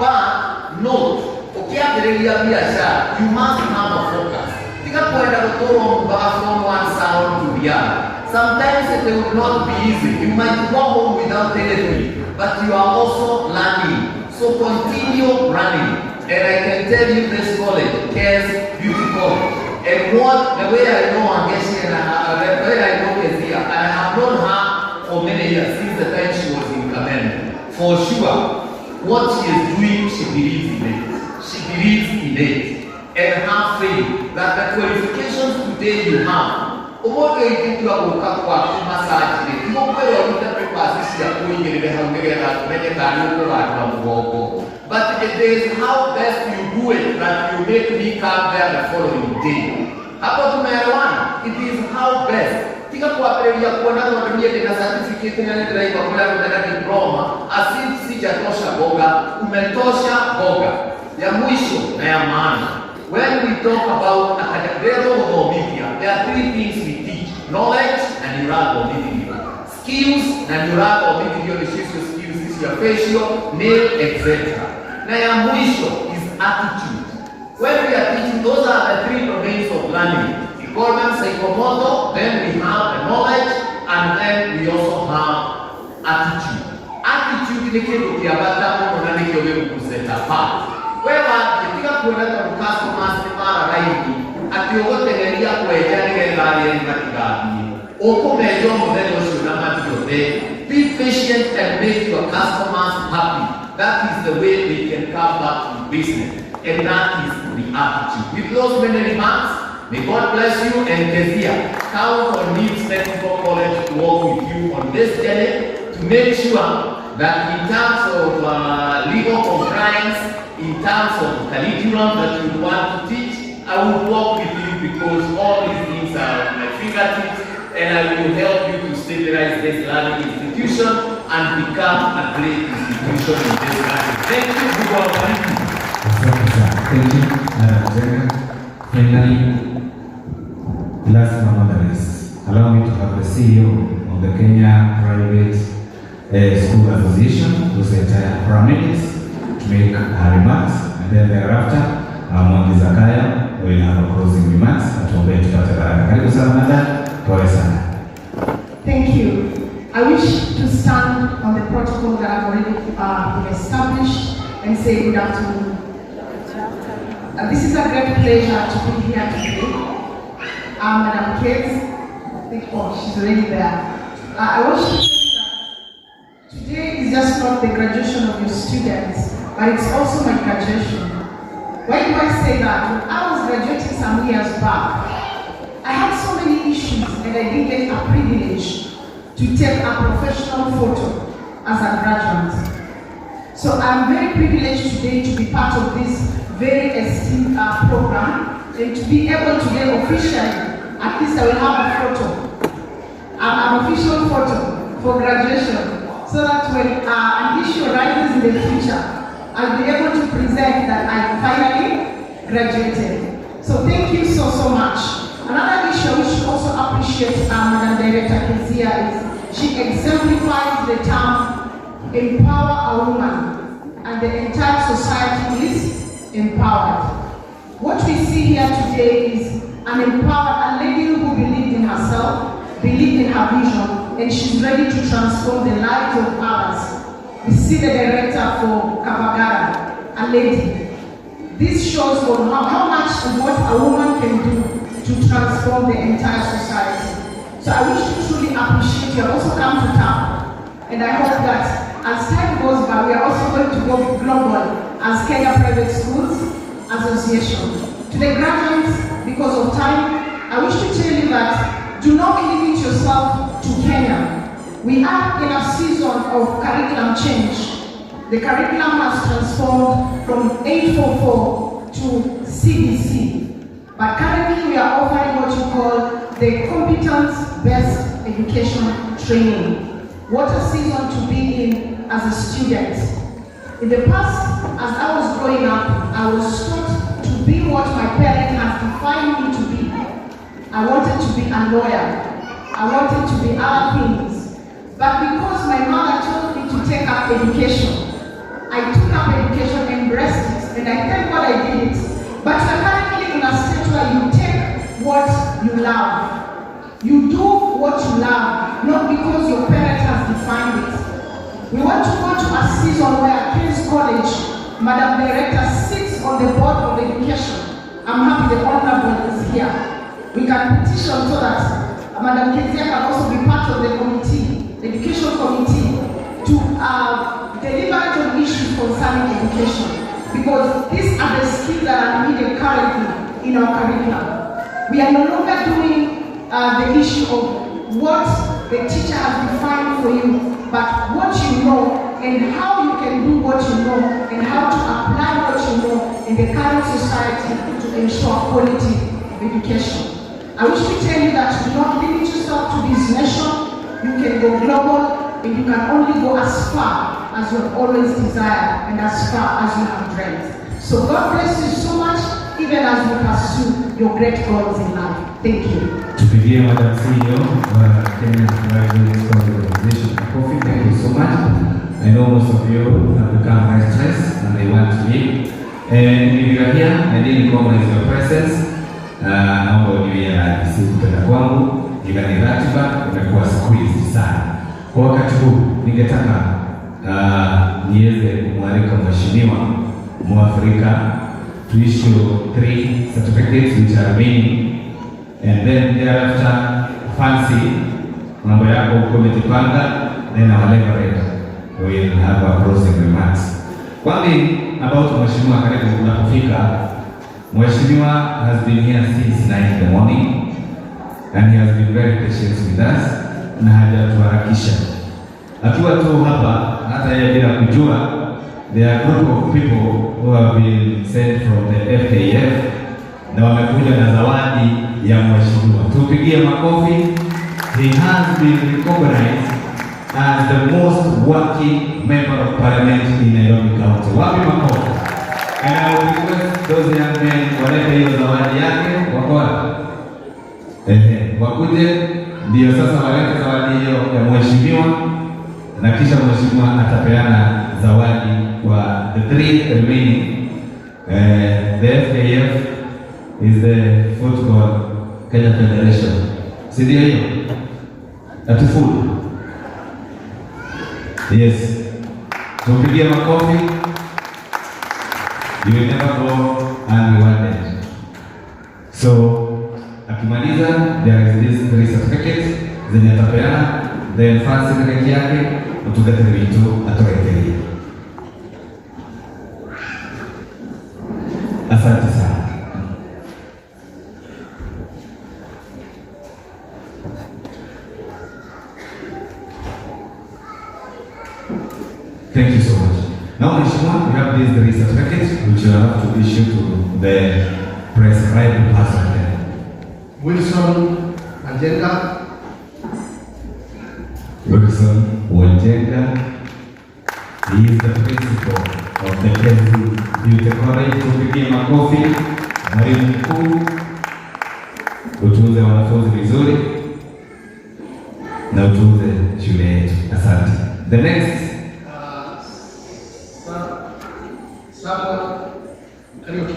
But note, ũkĩambĩrĩria biacara, you must have a focus. Tiga kwenda Gũtũra ũmuvaga from one salon to the other. Sometimes it will not be easy. You might go home without anything, but you are also learning. So continue running. And I can tell you this college, Kez Beauty College, and what the way I know Angeshi and the way I know Kezia, and I have known her for many years, since the time she was in Kameme. For sure, what she is doing, she believes in it. She believes in it. And have faith that the qualifications today you have, ũmũthĩ ingĩtua gũka gwaku massage rĩ, tigũkwĩra ũrute papers ciaku ũigĩrĩre hau nĩgetha menye kana nĩ ũkũgandũra mũgongo, but it is how best you do it that you make me come there the following day. Hapo tumeelewana? It is how best. Tiga kwambĩrĩria kuona tondũ niĩ ndĩna certificate na nĩndĩraigua kũrĩa andũ mena diploma, as if sijatosha boga. Umetosha boga. Ya mwisho na ya maana, when we talk about academic tũgũthomithia, there are three things we teach: knowledge, na nĩ ũrathomithio skills, na nĩ ũrathomithio nĩ cicio skills cia facial, nail, etc. Na ya mwisho is attitude. When we are teaching, those are the three domains of learning. We call them psychomotor, then we have the knowledge, and then we also have attitude. Attitude nĩ kĩndũ kĩa bata mũno na nĩkĩo gĩgũgũset apart. We wathiĩ, tiga kuona tondũ customers nĩ mara raini atĩ ũgũteng'eria kwenja nĩgetha arĩa matigathiĩ. Ũkũmenja mũthenya ũcio na matiothe. Be patient and make your customers happy. That is the way they can come back to business. And that is the attitude. With those many remarks, may God bless you, and Kezia, count on Leeds Technical College to work with you on this journey to make sure that in terms of legal compliance, in terms of curriculum that you want to teach, I will work with you because all these things are on my fingertips, and I will help you to stabilize this learning institution and become a great institution in this country. Thank you. Mungu awabariki. Asante sana. Thank you, Madam Zenga. Finally, last but not the least, allow me to have the CEO of the Kenya Private School Association, who's the entire paramedics, to make her remarks, and then thereafter, Mwangi Zakayo will have a closing remarks. Atuombee tupate baraka. Karibu sana madam, pole sana. Thank you. I wish to stand on the protocol that I've already been established and say good afternoon. This is a great pleasure to be here today. Madam Kate, I think, oh, she's already there. I wish to say that today is just not the graduation of your students, but it's also my graduation. Why do I say that? When I was graduating some years back, I had so many issues and I didn't get a privilege to take a professional photo as a graduate. So I'm very privileged today to be part of this very esteemed program and to be able to get officially, at least I will have a photo, an official photo for graduation, so that when an issue arises in the future, I'll be able to present that I finally graduated. So thank you so, so much. Another issue I wish to also appreciate Madam Director Kezia is she exemplifies the term "empower a woman" and the entire society is empowered. What we see here today is an empowered, a lady who believed in herself, believed in her vision, and she's ready to transform the lives of others. We see the director for Kavagara, a lady. This shows on how much and what a woman can do to transform the entire society. So I wish to truly appreciate you. I've also come to town. And I hope that as time goes by, we are also going to go global as Kenya Private Schools Association. To the graduates, because of time, I wish to tell you that do not limit yourself to Kenya. We are in a season of curriculum change. The curriculum has transformed from 844 to CBC. But currently we are offering what you call the competence-based education training. What a season to be in as a student. In the past, as I was growing up, I was taught to be what my parents has defined me to be. I wanted to be a lawyer. I wanted to be other things. But because my mother told me to take up education, I took up education, embraced it, and I thank God I did it. But we're currently in a state where you take what you love. You do what you love, not because your parent has defined it. We want to go to a season where King's College, Madam Director, sits on the board of education. I'm happy the Honorable is here. We can petition so that Madam Kezia can also be part of the committee, the education committee, to deliberate on issues concerning education. Because these are the skills that are needed currently in our curriculum. We are no longer doing the issue of what the teacher has defined for you, but what you know and how you can do what you know and how to apply what you know in the current society to ensure quality of education. I wish to tell you that do not limit yourself to this nation. You can go global, and you can only go as far as you have always desired and as far as you have dreamt. So God bless you so much, even as you pursue your great goals in life. Thank you. Tupigie Madam CEO wa Kenya Graduate College Organization makofi. Thank you so much. I know most of you have become restless and they want to leave. And if you are here, I didn't recognize your presence. Naomba uniwie radhi, si kupenda kwangu, ila ni ratiba imekuwa squeezed sana. Kwa wakati huu ningetaka niweze kumwalika Mheshimiwa Mwafrika to issue three certificates which are remaining, and then thereafter Fancy, mambo yako uko umejipanga, then our reverend will have a closing remarks. One thing about Mheshimiwa, karibu unapofika, Mheshimiwa has been here since 9 in the morning and he has been very patient with us na hajatuharakisha. Akiwa tu hapa, hata yeye bila kujua, there are a group of people who have been sent from the FKF na wamekuja na zawadi ya mheshimiwa. Tupigie makofi. He has been recognized as the most working member of parliament in Nairobi County. Wapi makofi? And I will request those young men walete hiyo zawadi yake. Wako wapi? Ehe, wakuje ndio sasa walete zawadi hiyo ya mheshimiwa, na kisha mheshimiwa atapeana zawadi kwa the three remaining. The FKF is the Football Kenya Federation, si ndio hiyo? Ati food. Yes, tupigie makofi. You will never go unrewarded. So akimaliza, there is this three certificates zenye atapeana, then Fancy na keki yake utungatĩri witũ atũrekerie. Asante sana. Thank you so much. Now, Mheshimiwa, we have these three certificates which you have to issue to the prescribed person there. Wilson Majenga, Wilson Wanjenga. He is the principal of the Kezi Beauty College. Tupigie makofi. Mwalimu mkuu, utunze wanafunzi vizuri na utunze shule yetu. Asante. The next Samuel Kariuki.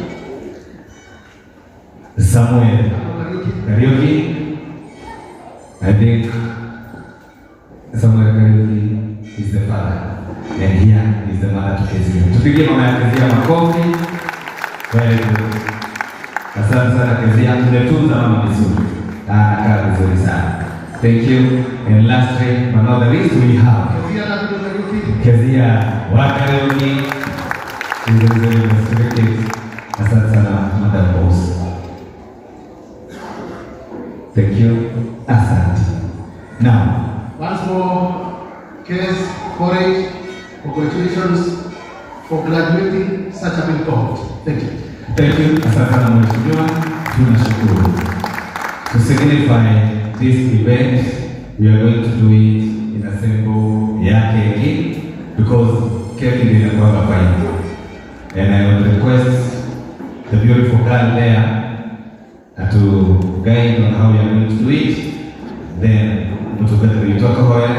Samuel Kariuki. Kariuki. I think Samuel Kariuki is the father and here is the mother to Kezia. Tupigie mama ya Kezia makofi. Very good. Asante sana Kezia, umetunza mama vizuri. Anakaa vizuri sana. Thank you. And lastly, but not the least, we have Kezia David Kariuki. Kezia wa Kariuki. Is the certificate. Asante sana Madam Boss. Thank you. Asante. Now, Once more, Kez College, congratulations for graduating such a big cohort. Thank you. Thank you. Asante sana mheshimiwa, tunashukuru. To signify this event, we are going to do it in a simple ya keki because keki ndio inakuwa faida. And I would request the beautiful girl there to guide on how we are going to do it. Then mũtungatĩri witũ akũhoya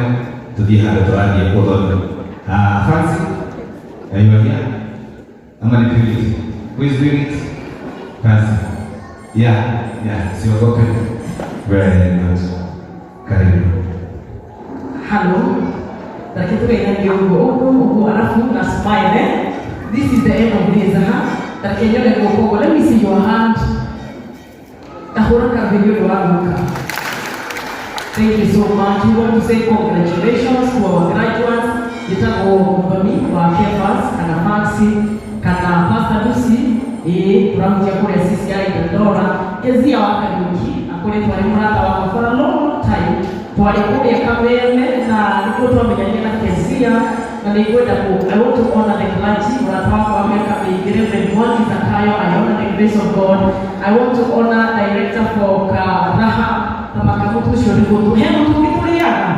tũthiĩ handũ tũrathiĩ ũthoni. Fancy, are you here? Ama ni Purity? Who is doing it? Fancy. Yeah, siogope. Very good. Karibu. Hello. Reke tũgeithanie ũguo ũguo ũguo arabu na smile, eh? This is the end of this, ha? Reke nyone guoko ũguo. Let me see your hand. Tahũra karuhĩ nĩ ũndũ wa gũka. Thank you so much. We want to say congratulations to our graduates. Njĩtagwo Muthoni wa Kefas kana Maxi kana Pastor Lucy, ĩĩ, tũrahunjia kũrĩa CCI Dandora. Kezia wa Kariuki akoretwo arĩ mũrata wakwa for a long time. Twarĩ kũrĩa Kameme na nĩkuo twamenyanire na Kezia, na nĩ ngwenda kũ I want to honor the clergy, mũrata wakwa wa mĩaka mĩingĩ, Reverend Mwangi Zakayo. I honor the grace of God. I want to honor director for Karaha na makamutu ũcio nĩ mũtu he mũtu ũngĩ tũrĩaga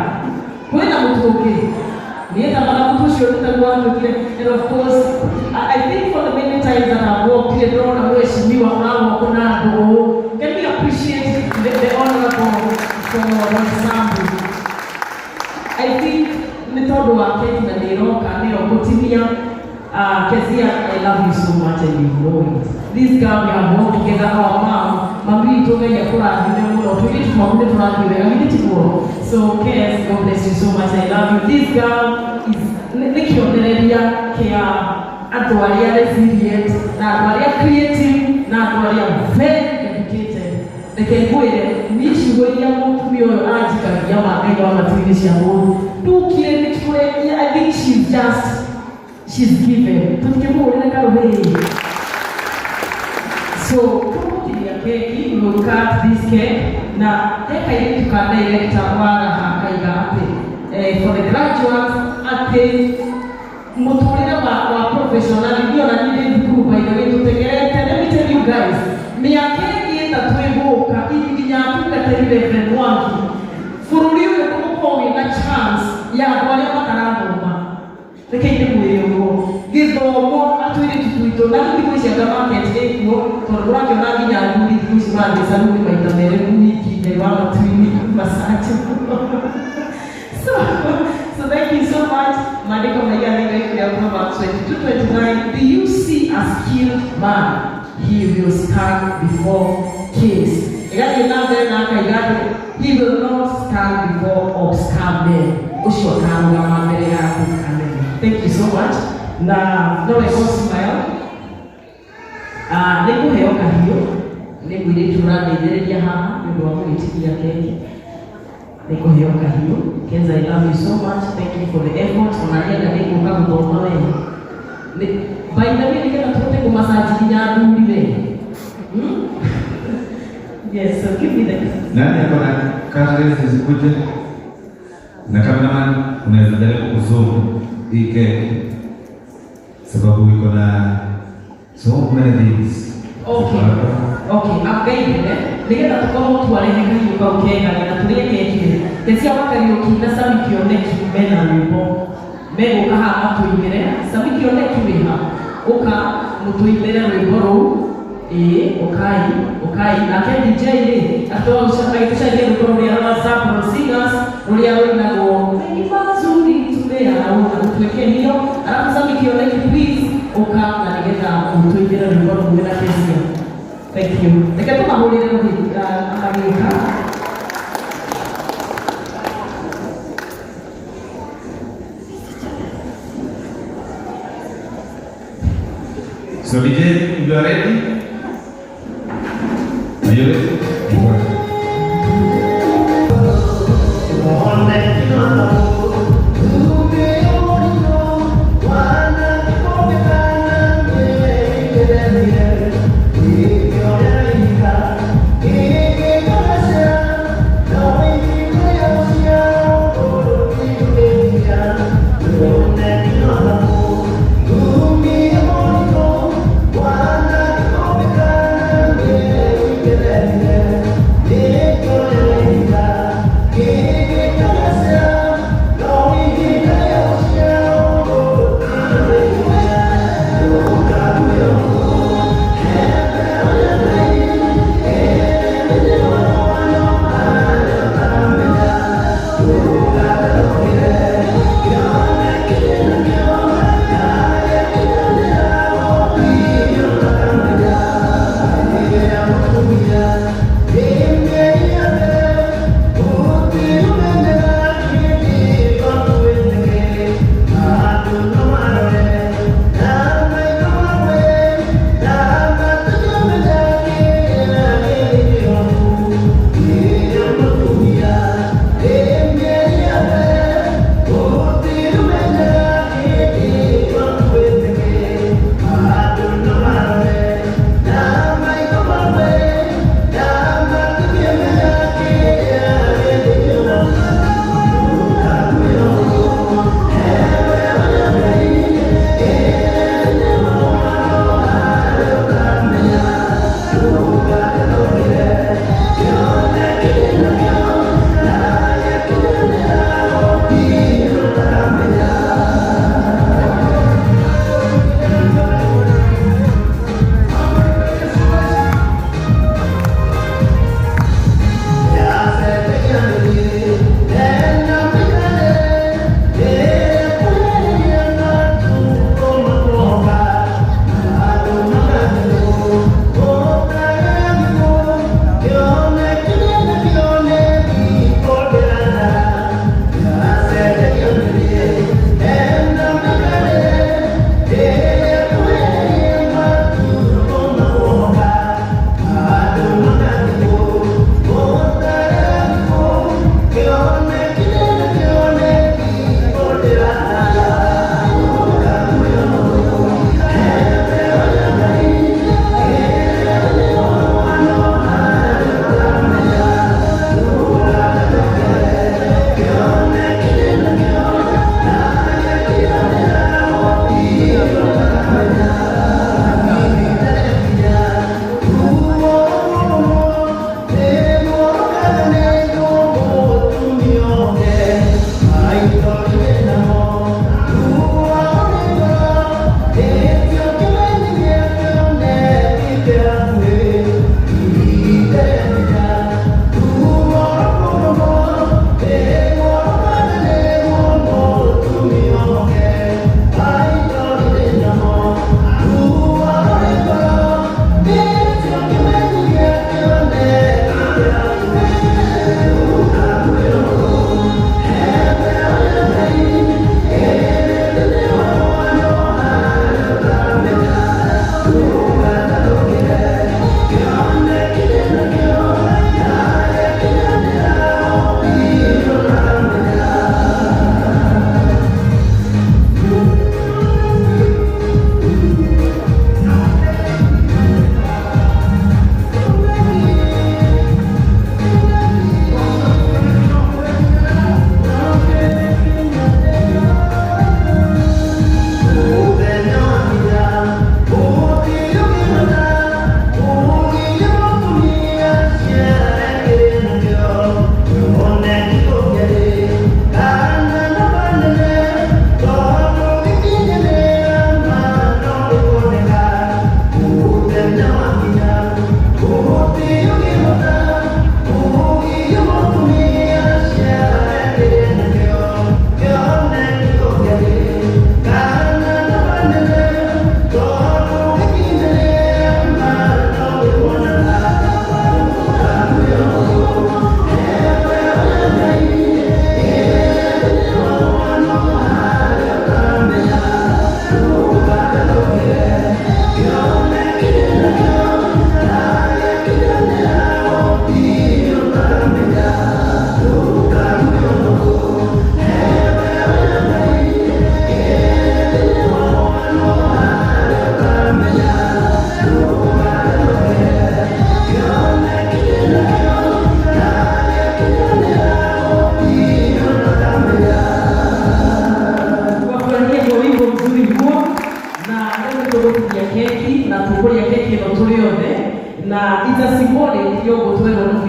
kwĩna mũtu ũngĩ niĩ tamaga mũtu ũcio nĩ taguo watuĩkire. And of course I think for the many times that I've walked here, ndĩrona mheshimiwa ũrawalk na andũ ũũ. Can we appreciate the honorable for Roysambu? I think nĩ tondũ wa keki na nĩ ĩroka nĩyo ngũtinia. Kezia, I love you so much and you know it. This girl, we have worked together, our mom, mami witũ, Ngai akũrathime mũno. Tũirĩtu twaku nĩ tũrathiĩ wega, githĩ tiguo? So Kez, God bless you so much. I love you. This girl is nĩ kĩonereria kĩa andũ arĩa resilient na andũ arĩa creative na andũ arĩa very educated. Reke ngwĩre, niĩ ciugo iria mũtumia ũyũ anjikagia ma Ngai wa matu-inĩ cia mũndũ ndukire nĩ kũrĩa. I think she's given. Tũtikĩmũhũrĩre karũhĩ. So tũgũtinia keki, we will cut this cake, na he kairĩtu ka director wa Raha kaiga atĩ for the graduates atĩ mũtũrĩre wa professional niĩ ona niĩ ndĩ thukuru, by the way, tũtegerete. Let me tell you guys, mĩaka ĩngĩ 3 ĩgũka nginya atungatĩri Reverend Mwangi, bũrũri ũyũ ndũgũkorwo wĩna chance ya andũ arĩa matarathoma. Reke ndĩmwĩre ũguo, gĩthomo atũirĩtu twitũ na rĩu thikũ ici anga market ĩkuo, tondũ ũrakĩona nginya athuri thikũ ici marathiĩ saluni maita 2 wiki. Ngai wa matu-inĩ, massage. So thank you so much. Maandĩko maiga thĩinĩ wa ibuku rĩa Proverbs 22:29, "Do you see a skilled man? He will stand before kings." Ĩgathiĩ na mbere na akaiga atĩ he will not stand before obscure men. Ũcio akarũgama mbere ya andũ anene. Thank you so much. Na no wego smile. Ah, nĩ ngũheo kahiũ nĩ mũirĩtu ũrandeithĩrĩria haha nĩ ũndũ wa gũgĩtinia keki. Nĩ ngũheo kahiũ. Kenza, I love you so much. Thank you for the effort. Ona niĩ anga nĩ ngũka gũthoma we. By the way, nĩgetha tũhote kũmassage nginya athuri we. Yes, so give me the Nani ako na cutters zikuje? Na cameraman, unaweza jaribu kuzoom hii keki sababu iko na so many things. Okay, I'm guided, eh? Nĩgetha tũkorwo twarehe kahiũ kau kega na tũrĩe keki rĩ, Kezia wa Kariũki na Sami Kĩoneki mena rwĩmbo megũka haha matũinĩre. Sami Kĩoneki, wĩ ha? Ũka mũtũinĩre rwĩmbo rũu. Ĩĩ, ũkai, ũkai. Nake DJ rĩ, agĩtũcaria rwĩmbo rũrĩa rwa Zabron Singers rũrĩa rũinagwo "Mengi mazuri tumeyaona", ũtuĩke hiyo. Alafu Sami Kĩoneki, please, ũka na nĩgetha mũtũinĩre rwĩmbo rũu wĩna Kezia. Thank you. Reke tũmahũrĩre rũhĩ magĩũka. So DJ, you are ready? Are you ready? Go ahead.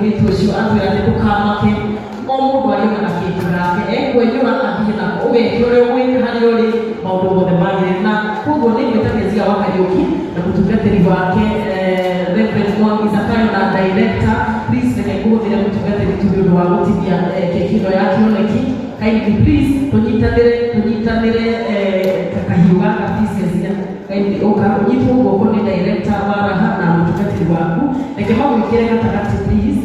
Mũirĩtu ũcio atwĩra atĩ ndũkamake, o mũndũ arĩona na kĩndũ gake ekwenyũra athiĩ nako, ũgeke ũrĩa ũgwĩka harĩa ũrĩ, maũndũ mothe magĩrĩre. Na koguo nĩ ngwĩta Kezia wa Kariũki na mũtungatĩri wake, Reverend Mwangi Zakayo, na director. Please, reke ngũhũthĩre mũtungatĩri tu nĩ ũndũ wa gũtinia keki ĩno ya kĩoneki. Kindly please, tũnyitanĩre, tũnyitanĩre kahiũ gaka. Please Kezia, kindly ũka ũnyitwo guoko nĩ director wa Raha na mũtungatĩri waku. Reke magwĩkĩre gatagatĩ, please,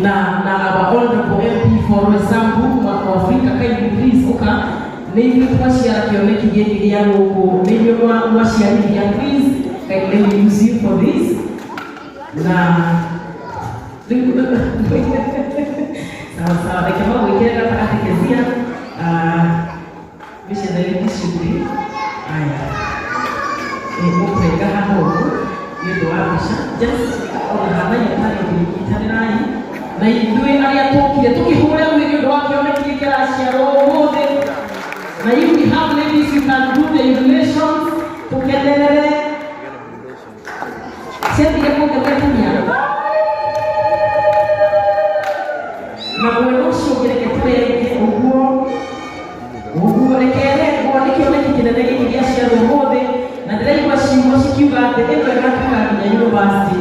na our honorable MP for Roysambu, Mwafrika. Kindly please ũka. Nĩ ithuĩ twaciara kĩoneki gĩkĩ gĩa gũkũ, nĩ ithuĩ mwaciarithia. Please, kindly let me use you for this. Na rĩu sawa sawa, reke magwĩkĩre gatagatĩ. Kezia, missionary shughuli aya mũkwenga haha ũguo nĩ ũndũ wa mbica. Just ona hanai hatarĩ nyitanĩrai na ithuĩ arĩa tũkire tũkĩhũre rũĩ nĩ ũndũ wa kĩoneki gĩkĩ kĩraciarwo ũmũthĩ. Na if we have ladies, you can do the invitations, tũkenerere. Ciathire kũngemia na mwena ũcio ũngĩ. Reke tũrenge ũguo ũguo, reke rengwo. Nĩ kĩoneki kĩnene gĩkĩ gĩaciarwo ũmũthĩ, na ndĩraigua ciugo cikiuga atĩ ĩno ĩgatuĩka nginya university.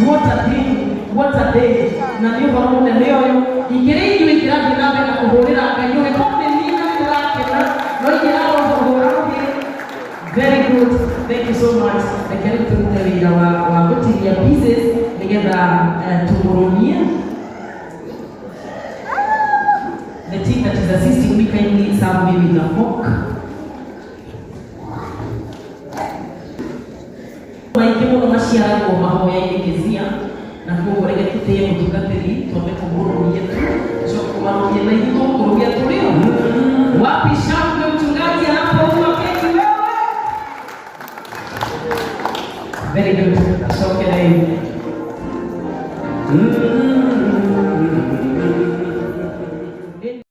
What a thing, what a day! Na nĩ ũhoro mũnene ũyũ. Ingĩrĩ inyuĩ, ingĩrathiĩ na mbere na kũhũrĩra Ngai ũgĩkorwo nĩ niĩ na nĩndĩrakena, no ingĩrarũhũra rũhĩ. Very good, thank you so much. Reke rĩu tũrute wĩra wa gũtinia pieces nĩgetha tũmũrũmie. The team that is assisting me, kindly serve me with a fork. Maingĩ mũno maciaragwo mahoya-inĩ, Kezia, na koguo reke tũtĩe mũtungatĩri, twambe kũmũrũmie tu, tucoke kũmarũmie na ithuĩ tũkũrũmia tũrĩ o. Wapi shangwe mchungaji anapoua keki wewe? Very good. Cokerei.